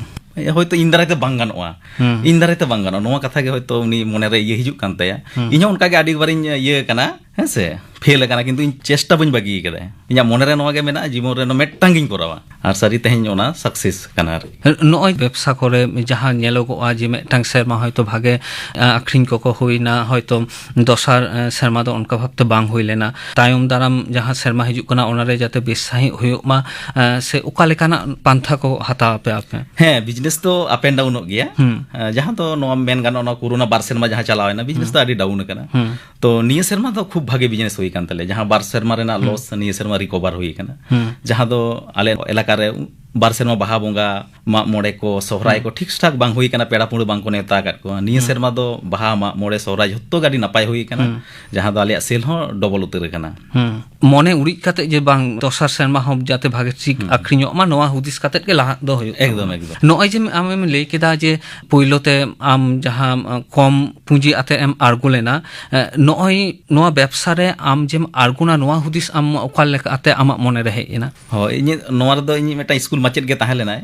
ᱦᱚᱭᱛᱳ ᱤᱧ ᱫᱟᱨᱟᱭ ᱛᱮ ᱵᱟᱝ ᱜᱟᱱᱚᱜᱼᱟ᱾ ᱦᱩᱸ᱾ ᱤᱧ ᱫᱟᱨᱟᱭ ᱛᱮ ᱵᱟᱝ ᱜᱟᱱᱚᱜᱼᱟ, ᱱᱚᱣᱟ ᱠᱟᱛᱷᱟ ᱜᱮ ᱦᱚᱭᱛᱳ ᱩᱱᱤ ᱢᱚᱱᱮ ᱨᱮ ᱤᱭᱟᱹ ᱦᱤᱡᱩᱜ ᱠᱟᱱ ᱛᱟᱭᱟ᱾ ᱦᱩᱸ᱾ ᱤᱧ ᱦᱚᱸ ᱚᱱᱠᱟ ᱜᱮ ᱟᱹᱰᱤ ᱵᱟᱨᱤᱧ ᱤᱭᱟᱹ ᱠᱟᱱᱟ, ᱦᱮᱸ ᱥᱮ? ᱯᱷᱮᱞ ᱟᱠᱟᱱᱟ, ᱠᱤᱱᱛᱩ ᱤᱧ ᱪᱮᱥᱴᱟ ᱵᱟᱹᱧ ᱵᱟᱹᱜᱤ ᱠᱟᱫᱟ᱾ ᱤᱧᱟᱹᱜ ᱢᱚᱱᱮ ᱨᱮ ᱱᱚᱣᱟ ᱜᱮ ᱢᱮᱱᱟᱜᱼᱟ, ᱡᱤᱵᱚᱱ ᱨᱮ ᱱᱚᱣᱟ ᱢᱤᱫᱴᱟᱝ ᱜᱤᱧ ᱠᱚᱨᱟᱣᱟ᱾ ᱟᱨ ᱥᱟᱹᱨᱤ ᱛᱮᱦᱮᱧ ᱚᱱᱟ ᱥᱟᱠᱥᱮᱥ ᱠᱟᱱᱟ ᱟᱨᱠᱤ᱾ ᱱᱚᱜᱼᱚᱭ ᱵᱮᱵᱽᱥᱟ ᱠᱚᱨᱮ ᱡᱟᱦᱟᱸ ᱧᱮᱞᱚᱜᱚᱜᱼᱟ ᱡᱮ ᱢᱤᱫᱴᱟᱝ ᱥᱮᱨᱢᱟ ᱦᱚᱭᱛᱳ ᱵᱷᱟᱜᱮ, ᱟ, ᱟᱠᱷᱨᱤᱧ ᱠᱚᱠᱚ ᱦᱩᱭᱱᱟ, ᱦᱚᱭᱛᱳ ᱫᱚᱥᱟᱨ, ᱟ, ᱥᱮᱨᱢᱟ ᱫᱚ ᱚᱱᱠᱟ ᱵᱷᱟᱵᱛᱮ ᱵᱟᱝ ᱦᱩᱭ ᱞᱮᱱᱟ᱾ ᱛᱟᱭᱚᱢ ᱫᱟᱨᱟᱢ ᱡᱟᱦᱟᱸ ᱥᱮᱨᱢᱟ ᱦᱤᱡᱩᱜ ᱠᱟᱱᱟ, ᱚᱱᱟᱨᱮ ᱡᱟᱛᱮ ᱵᱮᱥ ᱥᱟᱺᱦᱤᱡ ᱦᱩᱭᱩᱜ ᱢᱟ, ᱟ, ᱥᱮ ᱚᱠᱟ ᱞᱮᱠᱟᱱᱟᱜ ᱯᱟᱱᱛᱷᱟ ᱠᱚ ᱦᱟᱛᱟᱣ ᱟᱯᱮ ᱟᱯᱮ? ᱦᱮᱸ, ᱵᱤᱡᱽᱱᱮᱥ ᱫᱚ ᱟᱯ ᱮᱱᱰ ᱰᱟᱣᱩᱱᱚᱜ ᱜᱮᱭᱟ᱾ ᱦᱩᱸ᱾ ᱟ, ᱡᱟᱦᱟᱸ ᱫᱚ ᱱᱚᱣᱟ ᱢᱮᱱ ᱜᱟᱱᱚᱜᱼᱟ, ᱱᱚᱣᱟ ᱠᱳᱨᱳᱱᱟ ᱵᱟᱨ ᱥᱮᱨᱢᱟ ᱡᱟᱦᱟᱸ ᱪᱟᱞᱟᱣ ᱮᱱᱟ, ᱵᱤᱡᱽᱱᱮᱥ ᱦᱩᱸ᱾ ᱫᱚ ᱟᱹᱰᱤ ᱰᱟᱣᱩᱱ ᱟᱠᱟᱱᱟ᱾ ᱦᱩᱸ᱾ ᱛᱚ ᱱᱤᱭᱟᱹ ᱥᱮᱨᱢᱟ ᱫᱚ ᱠᱷᱩᱵ ᱵᱷᱟᱜᱮ ᱵᱤᱡᱽᱱᱮᱥ ᱦᱩᱭ ᱠᱟᱱ ᱛᱟᱞᱮᱭᱟ, ᱡᱟᱦᱟᱸ ᱵᱟᱨ ᱥᱮᱨᱢᱟ ᱨᱮᱱᱟᱜ ᱦᱩᱸ᱾ ᱞᱚᱥ ᱱᱤᱭᱟᱹ ᱥᱮᱨᱢᱟ ᱨᱤᱠᱚᱵᱷᱟᱨ ᱦᱩᱭ ᱠᱟᱱᱟ᱾ ᱦᱩᱸ᱾ ᱡᱟᱦᱟᱸ ᱫᱚ ᱟᱞᱮ ᱮᱞᱟᱠᱟ ᱨᱮ ᱵᱟᱨ ᱥᱮᱨᱢᱟ ᱵᱟᱦᱟ ᱵᱚᱸᱜᱟ, ᱢᱟᱜ ᱢᱚᱬᱮ ᱠᱚ, ᱥᱚᱦᱨᱟᱭ ᱠᱚ ᱴᱷᱤᱠ ᱴᱷᱟᱠ ᱵᱟᱝ ᱦᱩᱭ ᱠᱟᱱᱟ, ᱯᱮᱲᱟ ᱯᱩᱲᱟᱹ ᱵᱟᱝ ᱠᱚ ᱱᱮᱣᱛᱟ ᱟᱠᱟᱫ ᱠᱚᱣᱟ᱾ ᱱᱤᱭᱟᱹ ᱥᱮᱨᱢᱟ ᱫᱚ ᱵᱟᱦᱟ, ᱢᱟᱜ ᱢᱚᱬᱮ, ᱥᱚᱦᱨᱟᱭ ᱡᱷᱚᱛᱚ ᱜᱮ ᱟᱹᱰᱤ ᱱᱟᱯᱟᱭ ᱦᱩᱭ ᱠᱟᱱᱟ, ᱡᱟᱦᱟᱸ ᱫᱚ ᱟᱞᱮᱭᱟᱜ ᱥᱮᱞ ᱦᱚᱸ ᱰᱚᱵᱚᱞ ᱩᱛᱟᱹᱨ ᱟᱠᱟᱱᱟ᱾ ᱦᱩᱸ᱾ ᱢᱚᱱᱮ ᱩᱨᱤᱡ ᱠᱟᱛᱮ ᱡᱮ ᱵᱟᱝ ᱫᱚᱥᱟᱨ ᱥᱮᱨᱢᱟ ᱦᱚᱸ ᱡᱟᱛᱮ ᱵᱷᱟᱜᱮ ᱴᱷᱤᱠ ᱟᱠᱷᱨᱤᱧᱚᱜ ᱢᱟ, ᱱᱚᱣᱟ ᱦᱩᱫᱤᱥ ᱠᱟᱛᱮ ᱜᱮ ᱞᱟᱦᱟᱜ ᱫᱚ ᱦᱩᱭᱩᱜ ᱮᱠᱫᱚᱢ, ᱛᱟᱵᱚᱱᱟ᱾ ᱮᱠᱫᱚᱢ᱾ ᱱᱚᱜᱼᱚᱭ ᱡᱮ ᱟᱢᱮᱢ ᱞᱟᱹᱭ ᱠᱮᱫᱟ ᱡᱮ ᱯᱳᱭᱞᱳ ᱛᱮ ᱟᱢ ᱡᱟᱦᱟᱸ, ᱟᱸ, ᱠᱚᱢ ᱯᱩᱸᱡᱤ ᱟᱛᱮ ᱮᱢ ᱟᱬᱜᱚ ᱞᱮᱱᱟ, ᱮ, ᱱᱚᱜᱼᱚᱭ ᱱᱚᱣᱟ ᱵᱮᱵᱽᱥᱟ ᱨᱮ ᱟᱢ ᱡᱮᱢ ᱟᱬᱜᱚᱱᱟ, ᱱᱚᱣᱟ ᱦᱩᱫᱤᱥ ᱟᱢ ᱚᱠᱟ ᱞᱮᱠᱟᱛᱮ ᱟᱢᱟᱜ ᱢᱚᱱᱮ ᱨᱮ ᱦᱮᱡ ᱮᱱᱟ? ᱦᱳᱭ, ᱤᱧᱟᱹᱜ ᱱᱚᱣᱟ ᱨᱮᱫᱚ ᱤᱧ ᱢᱤᱫᱴᱟᱝ ᱥᱠᱩᱞ ᱢᱟᱪᱮᱫ ᱜᱮ ᱛᱟᱦᱮᱸ ᱞᱮᱱᱟᱭ᱾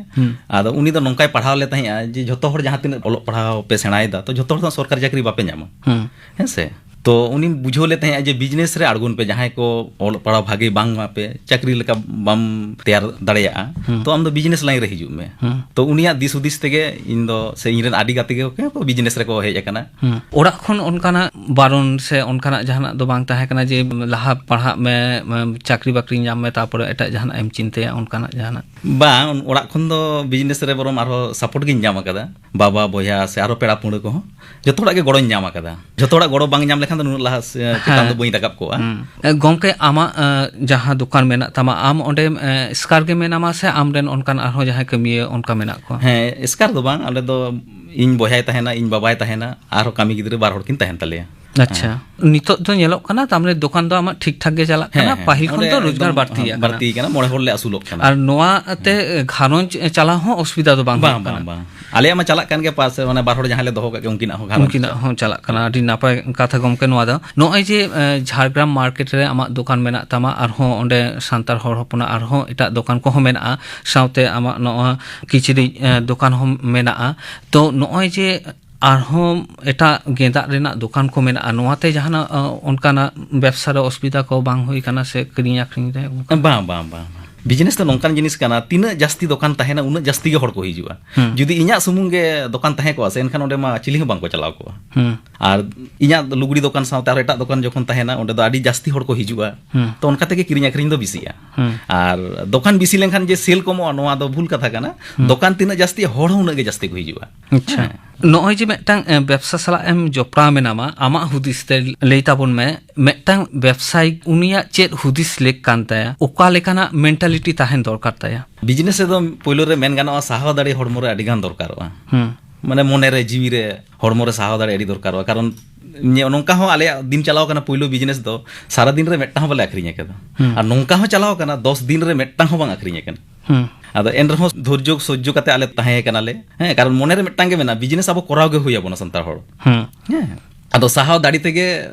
ᱟᱫᱚ ᱩᱱᱤ ᱫᱚ ᱱᱚᱝᱠᱟᱭ ᱯᱟᱲᱦᱟᱣ ᱞᱮ ᱛᱟᱦᱮᱸᱜᱼᱟ ᱡᱮ ᱡᱷᱚᱛᱚ ᱦᱚᱲ ᱡᱟᱦᱟᱸ ᱛᱤᱱᱟᱹᱜ ᱚᱞᱚᱜ ᱯᱟᱲᱦᱟᱣ ᱯᱮ ᱥᱮᱬᱟᱭᱮᱫᱟ, ᱛᱚ ᱡᱷᱚᱛᱚ ᱦᱚᱲ ᱫᱚ ᱥᱚᱨᱠᱟᱨᱤ ᱪᱟᱹᱠᱨᱤ ᱵᱟᱯᱮ ᱧᱟᱢᱟ᱾ ᱦᱮᱸ ᱥᱮ? ᱛᱚ ᱩᱱᱤ ᱵᱩᱡᱷᱟᱹᱣ ᱞᱮ ᱛᱟᱦᱮᱸᱜᱼᱟ ᱡᱮ ᱵᱤᱡᱽᱱᱮᱥ ᱨᱮ ᱟᱬᱜᱚᱱ ᱯᱮ, ᱡᱟᱦᱟᱸᱭ ᱠᱚ ᱚᱞᱚᱜ ᱯᱟᱲᱦᱟᱣ ᱵᱷᱟᱜᱮ ᱵᱟᱝ ᱟᱯᱮ, ᱪᱟᱹᱠᱨᱤ ᱞᱮᱠᱟ ᱵᱟᱢ ᱛᱮᱭᱟᱨ ᱫᱟᱲᱮᱭᱟᱜᱼᱟ, ᱛᱚ ᱟᱢ ᱫᱚ ᱵᱤᱡᱽᱱᱮᱥ ᱞᱟᱭᱤᱱ ᱨᱮ ᱦᱤᱡᱩᱜ ᱢᱮ᱾ ᱛᱚ ᱩᱱᱤᱭᱟᱜ ᱫᱤᱥ ᱦᱩᱫᱤᱥ ᱛᱮᱜᱮ ᱤᱧ ᱫᱚ, ᱥᱮ ᱤᱧ ᱨᱮᱱ ᱟᱹᱰᱤ ᱜᱟᱛᱮ ᱜᱮ ᱠᱚ ᱵᱤᱡᱽᱱᱮᱥ ᱨᱮᱠᱚ ᱦᱮᱡ ᱟᱠᱟᱱᱟ᱾ ᱦᱩᱸ᱾ ᱚᱲᱟᱜ ᱠᱷᱚᱱ ᱚᱱᱠᱟᱱᱟᱜ ᱵᱟᱨᱚᱱ ᱥᱮ ᱚᱱᱠᱟᱱᱟᱜ ᱡᱟᱦᱟᱱᱟᱜ ᱫᱚ ᱵᱟᱝ ᱛᱟᱦᱮᱸ ᱠᱟᱱᱟ ᱡᱮ ᱞᱟᱦᱟ ᱯᱟᱲᱦᱟᱜ ᱢᱮ, ᱪᱟᱹᱠᱨᱤ ᱵᱟᱹᱠᱨᱤ ᱧᱟᱢ ᱢᱮ, ᱛᱟᱨᱯᱚᱨᱮ ᱮᱴᱟᱜ ᱡᱟᱦᱟᱱᱟᱜ ᱮᱢ ᱪᱤᱱᱛᱟᱹᱭᱟ, ᱚᱱᱠᱟᱱᱟᱜ ᱡᱟᱦᱟᱱᱟᱜ? ᱵᱟᱝ, ᱚᱲᱟᱜ ᱠᱷᱚᱱ ᱫᱚ ᱵᱤᱡᱽᱱᱮᱥ ᱨᱮ ᱵᱚᱨᱚᱝ ᱟᱨᱦᱚᱸ ᱥᱟᱯᱳᱨᱴ ᱜᱤᱧ ᱧᱟᱢ ᱟᱠᱟᱫᱟ᱾ ᱵᱟᱵᱟ, ᱵᱚᱭᱦᱟ ᱥᱮ ᱟᱨᱦᱚᱸ ᱯᱮᱲᱟ ᱯᱩᱲᱟᱹ ᱠᱚᱦᱚᱸ, ᱡᱚᱛᱚ ᱦᱚᱲᱟᱜ ᱜᱮ ᱜᱚᱲᱚᱧ ᱧᱟᱢ ᱟᱠᱟᱫᱟ᱾ ᱡᱚᱛᱚ ᱦᱚᱲᱟᱜ ᱜᱚᱲᱚ ᱵᱟᱝ ᱧᱟᱢ ᱞᱮᱠᱷᱟᱱ ᱫᱚ ᱱᱩᱱᱟᱹᱜ ᱞᱟᱦᱟ ᱥᱮ-, ᱪᱮᱛᱟᱱ ᱫᱚ ᱵᱟᱹᱧ ᱨᱟᱠᱟᱵ ᱠᱚᱜᱼᱟ᱾ ᱦᱩᱸ᱾ ᱮ, ᱜᱚᱢᱠᱮ, ᱟᱢᱟᱜ, ᱮ, ᱡᱟᱦᱟᱸ ᱫᱚᱠᱟᱱ ᱢᱮᱱᱟᱜ ᱛᱟᱢᱟ, ᱟᱢ ᱚᱸᱰᱮ, ᱮ, ᱮᱥᱠᱟᱨ ᱜᱮ ᱢᱮᱱᱟᱢᱟ ᱥᱮ ᱟᱢᱨᱮᱱ ᱚᱱᱠᱟᱱ ᱟᱨᱦᱚᱸ ᱡᱟᱦᱟᱸᱭ ᱠᱟᱹᱢᱤᱭᱟᱹ ᱚᱱᱠᱟ ᱢᱮᱱᱟᱜ ᱠᱚᱣᱟ? ᱦᱮᱸ, ᱮᱥᱠᱟᱨ ᱫᱚ ᱵᱟᱝ, ᱟᱞᱮ ᱫᱚ ᱤᱧ ᱵᱚᱭᱦᱟᱭ ᱛᱟᱦᱮᱱᱟ, ᱤᱧ ᱵᱟᱵᱟᱭ ᱛᱟᱦᱮᱱᱟ, ᱟᱨᱦᱚᱸ ᱠᱟᱹᱢᱤ ᱜᱤᱫᱽᱨᱟᱹ ᱵᱟᱨ ᱦᱚᱲ ᱠᱤᱱ ᱛᱟᱦᱮᱱ ᱛᱟᱞᱮᱭᱟ᱾ ᱟᱪᱪᱷᱟ, ᱱᱤᱛᱚᱜ ᱫᱚ ᱧᱮᱞᱚᱜ ᱠᱟᱱᱟ, ᱛᱟᱨ ᱢᱟᱱᱮ ᱫᱚᱠᱟᱱ ᱫᱚ ᱟᱢᱟᱜ ᱴᱷᱤᱠ ᱴᱷᱟᱠ ᱜᱮ ᱪᱟᱞᱟᱜ ᱠᱟᱱᱟ, ᱦᱮᱸ, ᱯᱟᱹᱦᱤᱞ ᱠᱷᱚᱱ ᱚᱸᱰᱮ ᱫᱚ ᱨᱳᱡᱽᱜᱟᱨ ᱮᱠᱫᱚᱢ ᱵᱟᱹᱲᱛᱤ ᱟᱠᱟᱱᱟ᱾ ᱵᱟᱹᱲᱛᱤ ᱟᱠᱟᱱᱟ, ᱢᱚᱬᱮ ᱦᱚᱲ ᱞᱮ ᱟᱹᱥᱩᱞᱚᱜ ᱠᱟᱱᱟ᱾ ᱟᱨ ᱱᱚᱣᱟ ᱛᱮ ᱜᱷᱟᱨᱚᱸᱡᱽ ᱪᱟᱞᱟᱣ ᱦᱚᱸ ᱚᱥᱩᱵᱤᱫᱷᱟ ᱫᱚ ᱵᱟᱝ ᱵᱟᱝ, ᱦᱩᱭᱩᱜ ᱠᱟᱱᱟ? ᱵᱟᱝ, ᱵᱟᱝ᱾ ᱟᱞᱮᱭᱟᱜ ᱢᱟ ᱪᱟᱞᱟᱜ ᱠᱟᱱ ᱜᱮᱭᱟ, ᱯᱟᱥᱮ ᱢᱟᱱᱮ ᱵᱟᱨ ᱦᱚᱲ ᱡᱟᱦᱟᱸᱭ ᱞᱮ ᱫᱚᱦᱚ ᱠᱟᱜ ᱜᱮ, ᱩᱱᱠᱤᱱᱟᱜ ᱦᱚᱸ ᱜᱷᱟᱨᱚᱸᱡᱽ ᱩᱱᱠᱤᱱᱟᱜ ᱦᱚᱸ ᱪᱟᱞᱟᱜ ᱠᱟᱱᱟ᱾ ᱟᱹᱰᱤ ᱱᱟᱯᱟᱭ ᱠᱟᱛᱷᱟ ᱜᱚᱢᱠᱮ ᱱᱚᱣᱟ ᱫᱚ᱾ ᱱᱚᱜᱼᱚᱭ ᱡᱮ, ᱮ, ᱡᱷᱟᱲᱜᱨᱟᱢ ᱢᱟᱨᱠᱮᱴ ᱨᱮ ᱟᱢᱟᱜ ᱫᱚᱠᱟᱱ ᱢᱮᱱᱟᱜ ᱛᱟᱢᱟ, ᱟᱨᱦᱚᱸ ᱚᱸᱰᱮ ᱥᱟᱱᱛᱟᱲ ᱦᱚᱲ ᱦᱚᱯᱚᱱᱟᱜ ᱟᱨᱦᱚᱸ ᱮᱴᱟᱜ ᱫᱚᱠᱟᱱ ᱠᱚᱦᱚᱸ ᱢᱮᱱᱟᱜᱼᱟ, ᱥᱟᱶᱛᱮ ᱟᱢᱟᱜ ᱱᱚᱣᱟ ᱠᱤᱪᱨᱤᱡ, ᱮ, ᱫᱚᱠᱟᱱ ᱦᱚᱸ ᱢᱮᱱᱟᱜᱼᱟ᱾ ᱛᱚ ᱱᱚᱜᱼᱚᱭ ᱡᱮ ᱟᱨᱦᱚᱸ ᱮᱴᱟᱜ ᱜᱮᱸᱫᱟᱜ ᱨᱮᱱᱟᱜ ᱫᱚᱠᱟᱱ ᱠᱚ ᱢᱮᱱᱟᱜᱼᱟ, ᱱᱚᱣᱟᱛᱮ ᱡᱟᱦᱟᱱᱟᱜ, ᱮ, ᱚᱱᱠᱟᱱᱟᱜ ᱵᱮᱵᱽᱥᱟ ᱨᱮ ᱚᱥᱩᱵᱤᱫᱷᱟ ᱠᱚ ᱵᱟᱝ ᱦᱩᱭ ᱠᱟᱱᱟ ᱥᱮ ᱠᱤᱨᱤᱧ ᱟᱹᱠᱷᱨᱤᱧ ᱨᱮ ᱚᱱᱠᱟ? ᱵᱟᱝ, ᱵᱟᱝ, ᱵᱟᱝ, ᱵᱟᱝ᱾ ᱵᱤᱡᱽᱱᱮᱥ ᱫᱚ ᱱᱚᱝᱠᱟᱱ ᱡᱤᱱᱤᱥ ᱠᱟᱱᱟ, ᱛᱤᱱᱟᱹᱜ ᱡᱟᱹᱥᱛᱤ ᱫᱚᱠᱟᱱ ᱛᱟᱦᱮᱱᱟ, ᱩᱱᱟᱹᱜ ᱡᱟᱹᱥᱛᱤ ᱜᱮ ᱦᱚᱲ ᱠᱚ ᱦᱤᱡᱩᱜᱼᱟ᱾ ᱦᱩᱸ᱾ ᱡᱩᱫᱤ ᱤᱧᱟᱹᱜ ᱥᱩᱢᱩᱝ ᱜᱮ ᱫᱚᱠᱟᱱ ᱛᱟᱦᱮᱸ ᱠᱚᱜᱼᱟ ᱥᱮ, ᱮᱱᱠᱷᱟᱱ ᱚᱸᱰᱮ ᱢᱟ ᱪᱤᱞᱤ ᱦᱚᱸ ᱵᱟᱝ ᱠᱚ ᱪᱟᱞᱟᱣ ᱠᱚᱜᱼᱟ᱾ ᱦᱩᱸ᱾ ᱟᱨ ᱤᱧᱟᱹᱜ ᱞᱩᱜᱽᱲᱤ ᱫᱚᱠᱟᱱ ᱥᱟᱶᱛᱮ ᱟᱨᱦᱚᱸ ᱮᱴᱟᱜ ᱫᱚᱠᱟᱱ ᱡᱚᱠᱷᱚᱱ ᱛᱟᱦᱮᱱᱟ, ᱚᱸᱰᱮ ᱫᱚ ᱟᱹᱰᱤ ᱡᱟᱹᱥᱛᱤ ᱦᱚᱲ ᱠᱚ ᱦᱤᱡᱩᱜᱼᱟ᱾ ᱦᱩᱸ᱾ ᱛᱚ ᱚᱱᱠᱟ ᱛᱮᱜᱮ ᱠᱤᱨᱤᱧ ᱟᱹᱠᱷᱨᱤᱧ ᱫᱚ ᱵᱮᱥᱤᱜᱼᱟ᱾ ᱦᱩᱸ᱾ ᱟᱨ ᱫᱚᱠᱟᱱ ᱵᱮᱥᱤ ᱞᱮᱱᱠᱷᱟᱱ ᱡᱮ ᱥᱮᱞ ᱠᱚᱢᱚᱜᱼᱟ, ᱱᱚᱣᱟ ᱫᱚ ᱵᱷᱩᱞ ᱠᱟᱛᱷᱟ ᱠᱟᱱᱟ᱾ ᱫᱚᱠᱟᱱ ᱛᱤᱱᱟᱹᱜ ᱡᱟᱹᱥᱛᱤ, ᱦᱚᱲ ᱦᱚᱸ ᱩᱱᱟᱹᱜ ᱜᱮ ᱡᱟᱹᱥᱛᱤ ᱠᱚ ᱦᱤᱡᱩᱜᱼᱟ᱾ ᱟᱪᱪᱷᱟ᱾ ᱦᱮᱸ᱾ ᱱᱚᱜᱼᱚᱭ ᱡᱮ ᱢᱤᱫᱴᱟᱝ, ᱮ, ᱵᱮᱵᱽᱥᱟ ᱥᱟᱞᱟᱜ ᱮᱢ ᱡᱚᱯᱲᱟᱣ ᱢᱮᱱᱟᱢᱟ, ᱟᱢᱟᱜ ᱦᱩᱫᱤᱥ ᱛᱮ ᱞᱟᱹᱭ ᱛᱟᱵᱚᱱ ᱢᱮ, ᱢᱤᱫᱴᱟᱝ ᱵᱮᱵᱽᱥᱟᱭᱤ ᱩᱱᱤᱭᱟᱜ ᱪᱮᱫ ᱦᱩᱫᱤᱥ ᱞᱮᱠ ᱠᱟᱱ ᱛᱟᱭᱟ? ᱚᱠᱟ ᱞᱮᱠᱟᱱᱟᱜ mentality ᱛᱟᱦᱮᱱ ᱫᱚᱨᱠᱟᱨ ᱛᱟᱭᱟ? ᱵᱤᱡᱽᱱᱮᱥ ᱨᱮᱫᱚ ᱯᱳᱭᱞᱳ ᱨᱮ ᱢᱮᱱ ᱜᱟᱱᱚᱜᱼᱟ, ᱥᱟᱦᱟᱣ ᱫᱟᱲᱮ ᱦᱚᱲᱢᱚ ᱨᱮ ᱟᱹᱰᱤ ᱜᱟᱱ ᱫᱚᱨᱠᱟᱨᱚᱜᱼᱟ᱾ ᱦᱩᱸ᱾ ᱢᱟᱱᱮ ᱢᱚᱱᱮ ᱨᱮ, ᱡᱤᱣᱤ ᱨᱮ, ᱦᱚᱲᱢᱚ ᱨᱮ ᱥᱟᱦᱟᱣ ᱫᱟᱲᱮ ᱟᱹᱰᱤ ᱫᱚᱨᱠᱟᱨᱚᱜᱼᱟ᱾ ᱠᱟᱨᱚᱱ ᱱᱤᱭᱟᱹ ᱱᱚᱝᱠᱟ ᱦᱚᱸ ᱟᱞᱮᱭᱟᱜ ᱫᱤᱱ ᱪᱟᱞᱟᱣ ᱠᱟᱱᱟ ᱯᱳᱭᱞᱳ ᱵᱤᱡᱽᱱᱮᱥ ᱫᱚ, ᱥᱟᱨᱟ ᱫᱤᱱ ᱨᱮ ᱢᱤᱫᱴᱟᱝ ᱦᱚᱸ ᱵᱟᱞᱮ ᱟᱠᱷᱨᱤᱧ ᱟᱠᱟᱫᱟ᱾ ᱦᱩᱸ᱾ ᱟᱨ ᱱᱚᱝᱠᱟ ᱦᱚᱸ ᱪᱟᱞᱟᱣ ᱠᱟᱱᱟ, ᱫᱚᱥ ᱫᱤᱱ ᱨᱮ ᱢᱤᱫᱴᱟᱝ ᱦᱚᱸ ᱵᱟᱝ ᱟᱠᱷᱨᱤᱧ ᱟᱠᱟᱱᱟ᱾ ᱦᱩᱸ᱾ ᱟᱫᱚ ᱮᱱ ᱨᱮᱦᱚᱸ ᱫᱷᱳᱨᱡᱚ ᱥᱚᱡᱽᱡᱚ ᱠᱟᱛᱮ ᱟᱞᱮ ᱛᱟᱦᱮᱸ ᱠᱟᱱᱟᱞᱮ᱾ ᱦᱮᱸ, ᱠᱟᱨᱚᱱ ᱢᱚᱱᱮ ᱨᱮ ᱢᱤᱫᱴᱟᱝ ᱜᱮ ᱢᱮᱱᱟᱜᱼᱟ, ᱵᱤᱡᱽᱱᱮᱥ ᱟᱵᱚ ᱠᱚᱨᱟᱣ ᱜᱮ ᱦᱩᱭ ᱟᱵᱚᱱᱟ ᱥᱟᱱᱛᱟᱲ ᱦᱚᱲ᱾ ᱦᱩᱸ᱾ ᱦᱮᱸ᱾ ᱟᱫᱚ ᱥᱟᱦᱟᱣ ᱫᱟᱲᱮ ᱛᱮᱜᱮ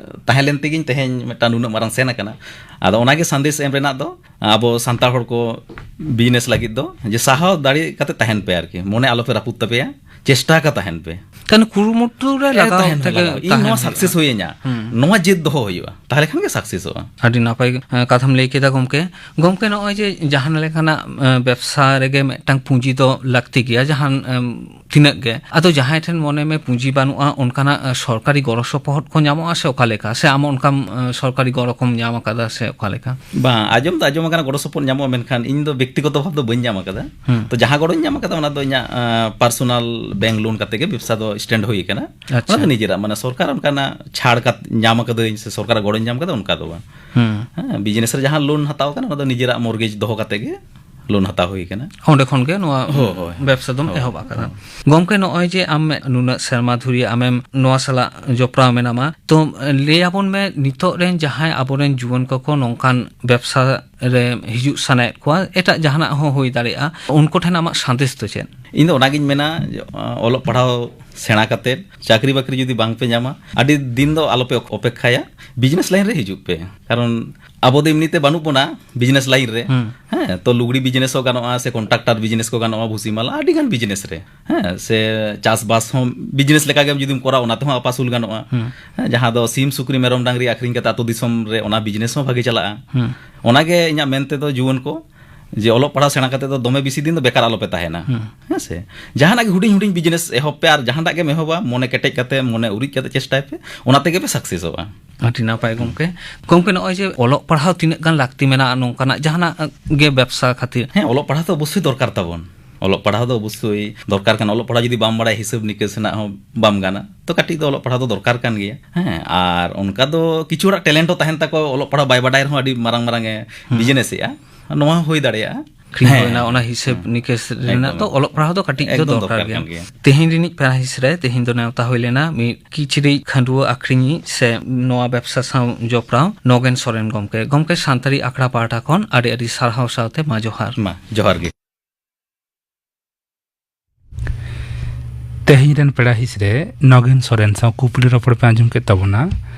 ᱛᱟᱦᱮᱸ ᱞᱮᱱ ᱛᱮᱜᱮᱧ ᱛᱮᱦᱮᱧ ᱢᱤᱫᱴᱟᱝ ᱱᱩᱱᱟᱹᱜ ᱢᱟᱨᱟᱝ ᱥᱮᱱ ᱟᱠᱟᱱᱟ᱾ ᱟᱫᱚ ᱚᱱᱟᱜᱮ ᱥᱟᱸᱫᱮᱥ ᱮᱢ ᱨᱮᱱᱟᱜ ᱫᱚ, ᱟᱵᱚ ᱥᱟᱱᱛᱟᱲ ᱦᱚᱲ ᱠᱚ ᱵᱤᱡᱽᱱᱮᱥ ᱞᱟᱹᱜᱤᱫ ᱫᱚ, ᱡᱮ ᱥᱟᱦᱟᱣ ᱫᱟᱲᱮ ᱠᱟᱛᱮ ᱛᱟᱦᱮᱱ ᱯᱮ ᱟᱨᱠᱤ, ᱢᱚᱱᱮ ᱟᱞᱚ ᱯᱮ ᱨᱟᱹᱯᱩᱫ ᱛᱟᱯᱮᱭᱟ, ᱪᱮᱥᱴᱟ ᱟᱠᱟ ᱛᱟᱦᱮᱱ ᱯᱮ᱾ ᱛᱟᱦᱮᱱ ᱠᱩᱨᱩᱢᱩᱴᱩ ᱨᱮ ᱮ, ᱞᱟᱜᱟᱣ ᱛᱟᱦᱮᱱ ᱛᱮᱜᱮ ᱞᱟᱜᱟᱣ᱾ ᱤᱧ ᱛᱟᱦᱮᱱ ᱱᱚᱣᱟ ᱦᱩᱭᱩᱜᱼᱟ᱾ ᱥᱟᱠᱥᱮᱥ ᱦᱩᱭᱟᱹᱧᱟ, ᱦᱩᱸ᱾ ᱱᱚᱣᱟ ᱡᱮᱫ ᱫᱚᱦᱚ ᱦᱩᱭᱩᱜᱼᱟ, ᱛᱟᱦᱚᱞᱮ ᱠᱷᱟᱱ ᱜᱮ ᱥᱟᱠᱥᱮᱥᱚᱜᱼᱟ᱾ ᱟᱹᱰᱤ ᱱᱟᱯᱟᱭ, ᱮ, ᱠᱟᱛᱷᱟᱢ ᱞᱟᱹᱭ ᱠᱮᱫᱟ ᱜᱚᱢᱠᱮ᱾ ᱜᱚᱢᱠᱮ, ᱱᱚᱜᱼᱚᱭ ᱡᱮ ᱡᱟᱦᱟᱸ ᱞᱮᱠᱟᱱᱟᱜ, ᱮ, ᱵᱮᱵᱽᱥᱟ ᱨᱮᱜᱮ ᱢᱤᱫᱴᱟᱝ ᱯᱩᱸᱡᱤ ᱫᱚ ᱞᱟᱹᱠᱛᱤ ᱜᱮᱭᱟ, ᱡᱟᱦᱟᱱ, ᱮᱢ, ᱛᱤᱱᱟᱹᱜ ᱜᱮ᱾ ᱟᱫᱚ ᱡᱟᱦᱟᱸᱭ ᱴᱷᱮᱱ ᱢᱚᱱᱮ ᱢᱮ ᱯᱩᱸᱡᱤ ᱵᱟᱹᱱᱩᱜᱼᱟ, ᱚᱱᱠᱟᱱᱟᱜ, ᱮ, ᱥᱚᱨᱠᱟᱨᱤ ᱜᱚᱲᱚ ᱥᱚᱯᱚᱦᱚᱫ ᱠᱚ ᱧᱟᱢᱚᱜᱼᱟ ᱥᱮ ᱚᱠᱟ ᱞᱮᱠᱟ? ᱥᱮ ᱟᱢ ᱚᱱᱠᱟᱢ, ᱮ, ᱥᱚᱨᱠᱟᱨᱤ ᱜᱚᱲᱚ ᱠᱚᱢ ᱧᱟᱢ ᱟᱠᱟᱫᱟ ᱥᱮ ᱚᱠᱟ ᱞᱮᱠᱟ? ᱵᱟᱝ, ᱟᱸᱡᱚᱢ ᱫᱚ ᱟᱸᱡᱚᱢ ᱟᱠᱟᱱᱟ ᱜᱚᱲᱚ ᱥᱚᱯᱚᱦᱚᱫ ᱧᱟᱢᱚᱜᱼᱟ, ᱢᱮᱱᱠᱷᱟᱱ ᱤᱧ ᱫᱚ ᱵᱮᱠᱛᱤᱜᱚᱛᱚ ᱵᱷᱟᱵᱽ ᱫᱚ ᱵᱟᱹᱧ ᱧᱟᱢ ᱟᱠᱟᱫᱟ᱾ ᱦᱩᱸ᱾ ᱛᱚ ᱡᱟᱦᱟᱸ ᱜᱚᱲᱚᱧ ᱧᱟᱢ ᱟᱠᱟᱫᱟ, ᱚᱱᱟ ᱫᱚ ᱤᱧᱟᱹᱜ, ᱮ, ᱯᱟᱨᱥᱳᱱᱟᱞ ᱵᱮᱝᱠ ᱞᱳᱱ ᱠᱟᱛᱮ ᱜᱮ ᱵᱮᱵᱽᱥᱟ ᱫᱚ ᱥᱴᱮᱱᱰ ᱦᱩᱭ ᱟᱠᱟᱱᱟ᱾ ᱟᱪᱪᱷᱟ᱾ ᱚᱱᱟ ᱫᱚ ᱱᱤᱡᱮᱨᱟᱜ, ᱢᱟᱱᱮ ᱥᱚᱨᱠᱟᱨ ᱚᱱᱠᱟᱱᱟᱜ ᱪᱷᱟᱲ ᱠᱟᱛ-, ᱧᱟᱢ ᱟᱠᱟᱫᱟᱹᱧ ᱥᱮ ᱥᱚᱨᱠᱟᱨᱟᱜ ᱜᱚᱲᱚᱧ ᱧᱟᱢ ᱟᱠᱟᱫᱟ, ᱚᱱᱠᱟ ᱫᱚ ᱵᱟᱝ᱾ ᱦᱩᱸ᱾ ᱦᱮᱸ, ᱵᱤᱡᱽᱱᱮᱥ ᱨᱮ ᱡᱟᱦᱟᱸ ᱞᱳᱱ ᱦᱟᱛᱟᱣ ᱠᱟᱱᱟ, ᱚᱱᱟ ᱫᱚ ᱱᱤᱡᱮᱨᱟᱜ ᱢᱚᱨᱜᱮᱡᱽ ᱫᱚᱦᱚ ᱠᱟᱛᱮ ᱜᱮ ᱞᱳᱱ ᱦᱟᱛᱟᱣ ᱦᱩᱭ ᱠᱟᱱᱟ᱾ ᱚᱸᱰᱮ ᱠᱷᱚᱱ ᱜᱮ ᱱᱚᱣᱟ ᱦᱳᱭ, ᱦᱳᱭ, ᱦᱳᱭ᱾ ᱵᱮᱵᱽᱥᱟ ᱫᱚᱢ ᱦᱳᱭ᱾ ᱮᱦᱚᱵ ᱟᱠᱟᱫᱟ᱾ ᱦᱳᱭ᱾ ᱜᱚᱢᱠᱮ, ᱱᱚᱜᱼᱚᱭ ᱡᱮ ᱟᱢ ᱱᱩᱱᱟᱹᱜ ᱥᱮᱨᱢᱟ ᱫᱷᱩᱨᱤᱭᱟᱹ ᱟᱢᱮᱢ ᱱᱚᱣᱟ ᱥᱟᱞᱟᱜ ᱡᱚᱯᱲᱟᱣ ᱢᱮᱱᱟᱢᱟ, ᱛᱚ ᱞᱟᱹᱭ ᱟᱵᱚᱱ ᱢᱮ, ᱱᱤᱛᱚᱜ ᱨᱮᱱ ᱡᱟᱦᱟᱸᱭ ᱟᱵᱚᱨᱮᱱ ᱡᱩᱣᱟᱹᱱ ᱠᱚᱠᱚ ᱱᱚᱝᱠᱟᱱ ᱵᱮᱵᱽᱥᱟ ᱨᱮ ᱦᱤᱡᱩᱜ ᱥᱟᱱᱟᱭᱮᱫ ᱠᱚᱣᱟ, ᱮᱴᱟᱜ ᱡᱟᱦᱟᱱᱟᱜ ᱦᱚᱸ ᱦᱩᱭ ᱫᱟᱲᱮᱭᱟᱜᱼᱟ, ᱩᱱᱠᱩ ᱴᱷᱮᱱ ᱟᱢᱟᱜ ᱥᱟᱸᱫᱮᱥ ᱫᱚ ᱪᱮᱫ? ᱤᱧ ᱫᱚ ᱚᱱᱟᱜᱤᱧ ᱢᱮᱱᱟ, ᱡᱮ, ᱚᱞᱚᱜ ᱯᱟᱲᱦᱟᱣ ᱥᱮᱬᱟ ᱠᱟᱛᱮᱫ ᱪᱟᱹᱠᱨᱤ ᱵᱟᱹᱠᱨᱤ ᱡᱩᱫᱤ ᱵᱟᱝ ᱯᱮ ᱧᱟᱢᱟ, ᱟᱹᱰᱤ ᱫᱤᱱ ᱫᱚ ᱟᱞᱚ ᱯᱮ ᱚᱯᱮᱠᱠᱷᱟᱭᱟ, ᱵᱤᱡᱽᱱᱮᱥ ᱞᱟᱭᱤᱱ ᱨᱮ ᱦᱤᱡᱩᱜ ᱯᱮ᱾ ᱠᱟᱨᱚᱱ ᱟᱵᱚ ᱫᱚ ᱮᱢᱱᱤᱛᱮ ᱵᱟᱹᱱᱩᱜ ᱵᱚᱱᱟ ᱵᱤᱡᱽᱱᱮᱥ ᱞᱟᱭᱤᱱ ᱨᱮ᱾ ᱦᱩᱸ᱾ ᱦᱮᱸ, ᱛᱚ ᱞᱩᱜᱽᱲᱤ ᱵᱤᱡᱽᱱᱮᱥ ᱦᱚᱸ ᱜᱟᱱᱚᱜᱼᱟ, ᱥᱮ ᱠᱚᱱᱴᱨᱟᱠᱴᱟᱨ ᱵᱤᱡᱽᱱᱮᱥ ᱠᱚ ᱜᱟᱱᱚᱜᱼᱟ, ᱵᱷᱩᱥᱤ ᱢᱟᱞᱟ, ᱟᱹᱰᱤ ᱜᱟᱱ ᱵᱤᱡᱽᱱᱮᱥ ᱨᱮ᱾ ᱦᱮᱸ, ᱥᱮ ᱪᱟᱥᱵᱟᱥ ᱦᱚᱸ ᱵᱤᱡᱽᱱᱮᱥ ᱞᱮᱠᱟ ᱜᱮᱢ ᱡᱩᱫᱤᱢ ᱠᱚᱨᱟᱣᱟ, ᱚᱱᱟ ᱛᱮᱦᱚᱸ ᱟᱯᱟᱥᱩᱞ ᱜᱟᱱᱚᱜᱼᱟ᱾ ᱦᱩᱸ᱾ ᱦᱮᱸ, ᱡᱟᱦᱟᱸ ᱫᱚ ᱥᱤᱢ ᱥᱩᱠᱨᱤ ᱢᱮᱨᱚᱢ ᱰᱟᱝᱨᱤ ᱟᱹᱠᱷᱨᱤᱧ ᱠᱟᱛᱮ ᱟᱹᱛᱩ ᱫᱤᱥᱚᱢ ᱨᱮ ᱚᱱᱟ ᱵᱤᱡᱽᱱᱮᱥ ᱦᱚᱸ ᱵᱷᱟᱜᱮ ᱪᱟᱞᱟᱜᱼᱟ᱾ ᱦᱩᱸ᱾ ᱚᱱᱟᱜᱮ ᱤᱧᱟᱹᱜ ᱢᱮᱱ ᱛᱮᱫᱚ ᱡᱩᱣᱟᱹᱱ ᱠᱚ, ᱡᱮ ᱚᱞᱚᱜ ᱯᱟᱲᱦᱟᱣ ᱥᱮᱬᱟ ᱠᱟᱛᱮ ᱫᱚ ᱫᱚᱢᱮ ᱵᱮᱥᱤ ᱫᱤᱱ ᱫᱚ ᱵᱮᱠᱟᱨ ᱟᱞᱚ ᱯᱮ ᱛᱟᱦᱮᱱᱟ᱾ ᱦᱩᱸ᱾ ᱦᱮᱸ ᱥᱮ? ᱡᱟᱦᱟᱱᱟᱜ ᱜᱮ ᱦᱩᱰᱤᱧ ᱦᱩᱰᱤᱧ ᱵᱤᱡᱽᱱᱮᱥ ᱮᱦᱚᱵ ᱯᱮ, ᱟᱨ ᱡᱟᱦᱟᱸᱴᱟᱜ ᱜᱮᱢ ᱮᱦᱚᱵᱟ, ᱢᱚᱱᱮ ᱠᱮᱴᱮᱡ ᱠᱟᱛᱮ, ᱢᱚᱱᱮ ᱩᱨᱤᱡ ᱠᱟᱛᱮ ᱪᱮᱥᱴᱟᱭ ᱯᱮ, ᱚᱱᱟ ᱛᱮᱜᱮ ᱯᱮ ᱥᱟᱠᱥᱮᱥᱚᱜᱼᱟ᱾ ᱟᱹᱰᱤ ᱱᱟᱯᱟᱭ ᱜᱚᱢᱠᱮ᱾ ᱜᱚᱢᱠᱮ, ᱱᱚᱜᱼᱚᱭ ᱡᱮ ᱚᱞᱚᱜ ᱯᱟᱲᱦᱟᱣ ᱛᱤᱱᱟᱹᱜ ᱜᱟᱱ ᱞᱟᱹᱠᱛᱤ ᱢᱮᱱᱟᱜᱼᱟ ᱱᱚᱝᱠᱟᱱᱟᱜ ᱡᱟᱦᱟᱱᱟᱜ ᱜᱮ ᱵᱮᱵᱽᱥᱟ ᱠᱷᱟᱹᱛᱤᱨ? ᱦᱮᱸ, ᱚᱞᱚᱜ ᱯᱟᱲᱦᱟᱣ ᱫᱚ ᱚᱵᱚᱥᱥᱳᱭ ᱫᱚᱨᱠᱟᱨ ᱛᱟᱵᱚᱱ᱾ ᱚᱞᱚᱜ ᱯᱟᱲᱦᱟᱣ ᱫᱚ ᱚᱵᱚᱥᱥᱳᱭ ᱫᱚᱨᱠᱟᱨ ᱠᱟᱱᱟ᱾ ᱚᱞᱚᱜ ᱯᱟᱲᱦᱟᱣ ᱡᱩᱫᱤ ᱵᱟᱢ ᱵᱟᱲᱟᱭᱟ, ᱦᱤᱥᱟᱹᱵ ᱱᱤᱠᱟᱹᱥ ᱨᱮᱱᱟᱜ ᱦᱚᱸ ᱵᱟᱢ ᱜᱟᱱᱟ, ᱛᱚ ᱠᱟᱹᱴᱤᱡ ᱫᱚ ᱚᱞᱚᱜ ᱯᱟᱲᱦᱟᱣ ᱫᱚ ᱫᱚᱨᱠᱟᱨ ᱠᱟᱱ ᱜᱮᱭᱟ᱾ ᱦᱮᱸ, ᱟᱨ ᱚᱱᱠᱟ ᱫᱚ ᱠᱤᱪᱷᱩ ᱦᱚᱲᱟᱜ ᱴᱮᱞᱮᱱᱴ ᱦᱚᱸ ᱛᱟᱦᱮᱱ ᱛᱟᱠᱚᱣᱟ, ᱚᱞᱚᱜ ᱯᱟᱲᱦᱟᱣ ᱵᱟᱭ ᱵᱟᱰᱟᱭ ᱨᱮᱦᱚᱸ ᱟᱹᱰᱤ ᱢᱟᱨᱟᱝ ᱢᱟᱨᱟᱝ ᱮ ᱦᱩᱸ᱾ ᱵᱤᱡᱽᱱᱮᱥ ᱮᱜᱼᱟ, ᱱᱚᱣᱟ ᱦᱚᱸ ᱦᱩᱭ ᱫᱟᱲᱮᱭᱟᱜᱼᱟ᱾ ᱟᱹᱠᱷᱨᱤᱧ ᱦᱮᱸ, ᱦᱩᱭᱱᱟ, ᱦᱮᱸ, ᱚᱱᱟ ᱦᱤᱥᱟᱹᱵ ᱦᱮᱸ᱾ ᱱᱤᱠᱟᱹᱥ ᱨᱮᱱᱟᱜ ᱮᱠᱫᱚᱢ, ᱫᱚ ᱚᱞᱚᱜ ᱯᱟᱲᱦᱟᱣ ᱫᱚ ᱠᱟᱹᱴᱤᱡ ᱫᱚ ᱮᱠᱫᱚᱢ ᱫᱚᱨᱠᱟᱨ ᱫᱚᱨᱠᱟᱨ ᱜᱮᱭᱟ᱾ ᱠᱟᱱ ᱜᱮᱭᱟ᱾ ᱛᱮᱦᱮᱧ ᱨᱤᱱᱤᱡ ᱯᱮᱲᱟ ᱦᱤᱸᱥ ᱨᱮ ᱛᱮᱦᱮᱧ ᱫᱚ ᱱᱮᱣᱛᱟ ᱦᱩᱭ ᱞᱮᱱᱟ ᱢᱤᱫ ᱠᱤᱪᱨᱤᱡ ᱠᱷᱟᱹᱰᱩᱣᱟᱹ ᱟᱹᱠᱷᱨᱤᱧᱤᱡ ᱥᱮ ᱱᱚᱣᱟ ᱵᱮᱵᱥᱟ ᱥᱟᱶ ᱡᱚᱯᱲᱟᱣ ᱱᱚᱜᱮᱱ ᱥᱚᱨᱮᱱ ᱜᱚᱢᱠᱮ᱾ ᱜᱚᱢᱠᱮ, ᱥᱟᱱᱛᱟᱲᱤ ᱟᱠᱷᱲᱟ ᱯᱟᱦᱴᱟ ᱠᱷᱚᱱ ᱟᱹᱰᱤ ᱟᱹᱰᱤ ᱥᱟᱨᱦᱟᱣ ᱥᱟᱶᱛᱮ ᱢᱟ ᱡᱚᱦᱟᱨ᱾ ᱢᱟ, ᱡᱚᱦᱟᱨ ᱜᱮ᱾ ᱛᱮᱦᱮᱧ ᱨᱮᱱ ᱯᱮᱲᱟ ᱦᱤᱸᱥ ᱨᱮ ᱱᱚᱜᱮᱱ ᱥᱚᱨᱮᱱ ᱥᱟᱶ ᱠᱩᱠᱞᱤ ᱨᱚᱯᱚᱲ ᱯᱮ ᱟᱸᱡᱚᱢ ᱠᱮᱫ ᱛᱟᱵᱚᱱᱟ᱾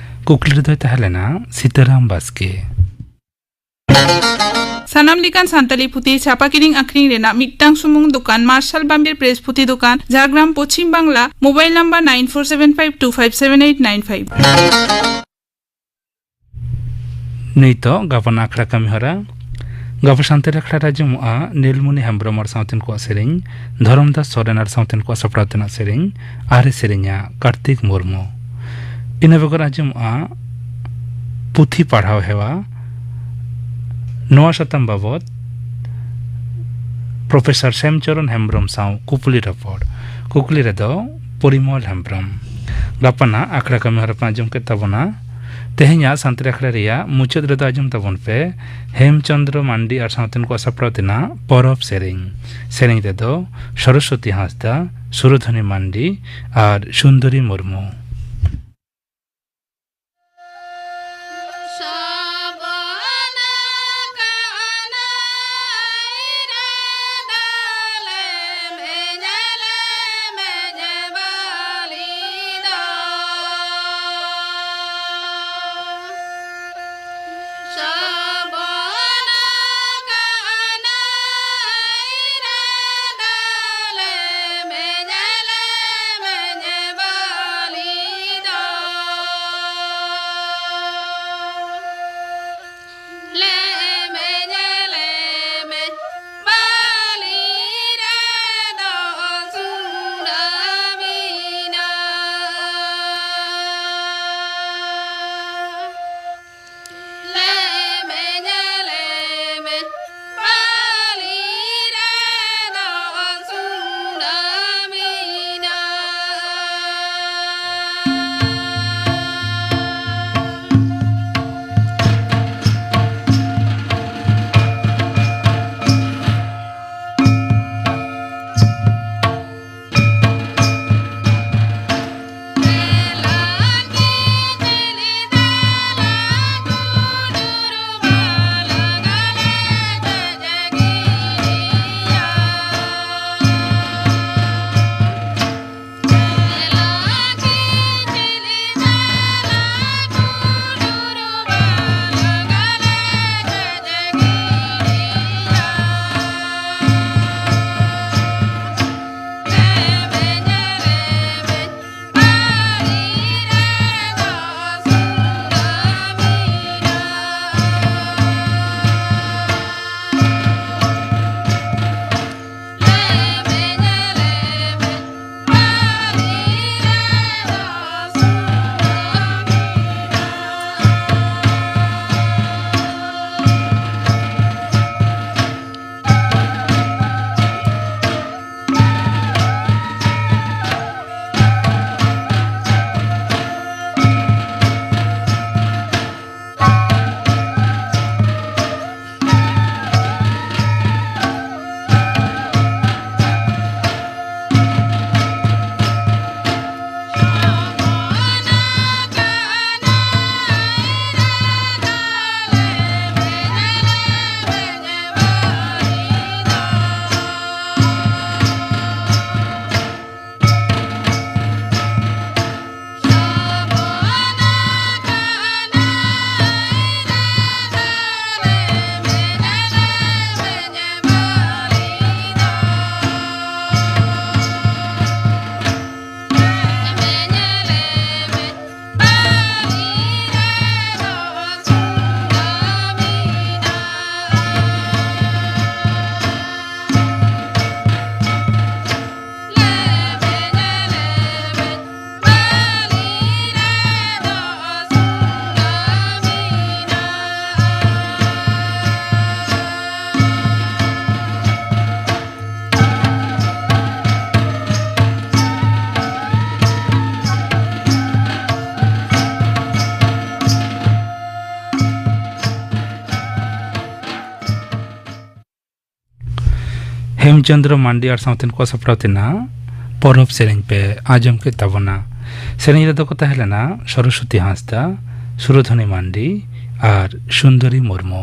ᱠᱩᱠᱞᱤ ᱨᱮᱫᱚᱭ ᱛᱟᱦᱮᱸ ᱞᱮᱱᱟ ᱥᱤᱛᱟᱹᱨᱟᱢ ᱵᱟᱥᱠᱮ᱾ ᱥᱟᱱᱟᱢ ᱞᱮᱠᱟᱱ ᱥᱟᱱᱛᱟᱲᱤ ᱯᱩᱛᱷᱤ ᱪᱷᱟᱯᱟ ᱠᱤᱨᱤᱧ ᱟᱹᱠᱷᱨᱤᱧ ᱨᱮᱱᱟᱜ ᱢᱤᱫᱴᱟᱝ ᱥᱩᱢᱩᱝ ᱫᱚᱠᱟᱱ, ᱢᱟᱨᱥᱟᱞ ᱵᱟᱢᱵᱤᱨ ᱯᱨᱮᱥ ᱯᱩᱛᱷᱤ ᱫᱚᱠᱟᱱ, Jhargram, Paschim Bangla. Mobile number nine four seven five two five seven eight nine five. ᱱᱤᱛᱚᱜ ᱜᱟᱯᱟᱱ ᱟᱠᱷᱲᱟ ᱠᱟᱹᱢᱤ ᱦᱚᱨᱟ᱾ ᱜᱟᱯᱟ ᱥᱟᱱᱛᱟᱲᱤ ᱟᱠᱷᱲᱟ ᱨᱮ ᱟᱸᱡᱚᱢᱚᱜᱼᱟ ᱱᱤᱞᱢᱩᱱᱤ ᱦᱮᱢᱵᱨᱚᱢ ᱟᱨ ᱥᱟᱶᱛᱮᱱ ᱠᱚᱣᱟᱜ ᱥᱮᱨᱮᱧ, ᱫᱷᱚᱨᱚᱢᱫᱟᱥ ᱥᱚᱨᱮᱱ ᱟᱨ ᱥᱟᱶᱛᱮᱱ ᱠᱚᱣᱟᱜ ᱥᱟᱯᱲᱟᱣ ᱛᱮᱱᱟᱜ ᱥᱮᱨᱮᱧ, ᱟᱨᱮ ᱥᱮᱨᱮᱧᱟ ᱠᱟᱨᱛᱤᱠ ᱢᱩᱨᱢᱩ᱾ ᱤᱱᱟᱹ ᱵᱮᱜᱚᱨ ᱟᱸᱡᱚᱢᱚᱜᱼᱟ ᱯᱩᱛᱷᱤ ᱯᱟᱲᱦᱟᱣ ᱦᱮᱣᱟ, ᱱᱚᱣᱟ ᱥᱟᱛᱟᱢ ᱵᱟᱵᱚᱛ ᱯᱨᱚᱯᱷᱮᱥᱚᱨ ᱥᱮᱢᱪᱚᱨᱚᱱ ᱦᱮᱢᱵᱨᱚᱢ ᱥᱟᱶ ᱠᱩᱯᱞᱤ ᱨᱚᱯᱚᱲ᱾ ᱠᱩᱠᱞᱤ ᱨᱮᱫᱚ ᱯᱚᱨᱤᱢᱚᱞ ᱦᱮᱢᱵᱨᱚᱢ᱾ ᱜᱟᱯᱟᱱᱟᱜ ᱟᱠᱷᱲᱟ ᱠᱟᱹᱢᱤ ᱦᱚᱨᱟ ᱯᱮ ᱟᱸᱡᱚᱢ ᱠᱮᱫ ᱛᱟᱵᱚᱱᱟ᱾ ᱛᱮᱦᱮᱧᱟᱜ ᱥᱟᱱᱛᱟᱲᱤ ᱟᱠᱷᱲᱟ ᱨᱮᱭᱟᱜ ᱢᱩᱪᱟᱹᱫ ᱨᱮᱫᱚ ᱟᱸᱡᱚᱢ ᱛᱟᱵᱚᱱ ᱯᱮ ᱦᱮᱢᱪᱚᱸᱫᱽᱨᱚ ᱢᱟᱱᱰᱤ ᱟᱨ ᱥᱟᱶᱛᱮᱱ ᱠᱚᱣᱟᱜ ᱥᱟᱯᱲᱟᱣ ᱛᱮᱱᱟᱜ ᱯᱚᱨᱚᱵᱽ ᱥᱮᱨᱮᱧ᱾ ᱥᱮᱨᱮᱧ ᱨᱮᱫᱚ ᱥᱚᱨᱚᱥᱣᱚᱛᱤ ᱦᱟᱸᱥᱫᱟ, ᱥᱩᱨᱚᱫᱷᱚᱱᱤ ᱢᱟᱱᱰᱤ ᱟᱨ ᱥᱩᱱᱫᱚᱨᱤ ᱢᱩᱨᱢᱩ᱾ ᱪᱚᱱᱫᱨᱚ ᱢᱟᱱᱰᱤ ᱟᱨ ᱥᱟᱶᱛᱮᱱ ᱠᱚ ᱥᱟᱯᱲᱟᱣ ᱛᱮᱱᱟᱜ ᱯᱚᱨᱚᱵᱽ ᱥᱮᱨᱮᱧ ᱯᱮ ᱟᱸᱡᱚᱢ ᱠᱮᱫ ᱛᱟᱵᱚᱱᱟ᱾ ᱥᱮᱨᱮᱧ ᱨᱮᱫᱚ ᱠᱚ ᱛᱟᱦᱮᱸ ᱞᱮᱱᱟ ᱥᱚᱨᱚᱥᱚᱛᱤ ᱦᱟᱸᱥᱫᱟ, ᱥᱩᱨᱚᱫᱷᱚᱱᱤ ᱢᱟᱱᱰᱤ ᱟᱨ ᱥᱩᱱᱫᱚᱨᱤ ᱢᱩᱨᱢᱩ᱾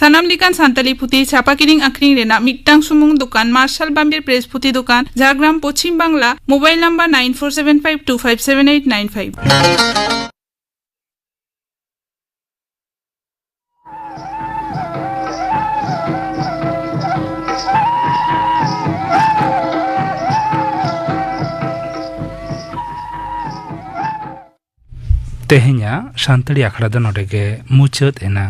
ᱥᱟᱱᱟᱢ ᱞᱮᱠᱟᱱ ᱥᱟᱱᱛᱟᱲᱤ ᱯᱩᱛᱷᱤ ᱪᱷᱟᱯᱟ ᱠᱤᱨᱤᱧ ᱟᱹᱠᱷᱨᱤᱧ ᱨᱮᱱᱟᱜ ᱢᱤᱫᱴᱟᱝ ᱥᱩᱢᱩᱝ ᱫᱚᱠᱟᱱ, ᱢᱟᱨᱥᱟᱞ ᱵᱟᱢᱵᱤᱨ ᱯᱨᱮᱥ ᱯᱩᱛᱷᱤ ᱫᱚᱠᱟᱱ, Jhargram, Paschim Bangla. Mobile number nine four seven five two five seven eight nine five᱾ ᱛᱮᱦᱮᱧᱟᱜ ᱥᱟᱱᱛᱟᱲᱤ ᱟᱠᱷᱲᱟ ᱫᱚ ᱱᱚᱰᱮ ᱜᱮ ᱢᱩᱪᱟᱹᱫ ᱮᱱᱟ᱾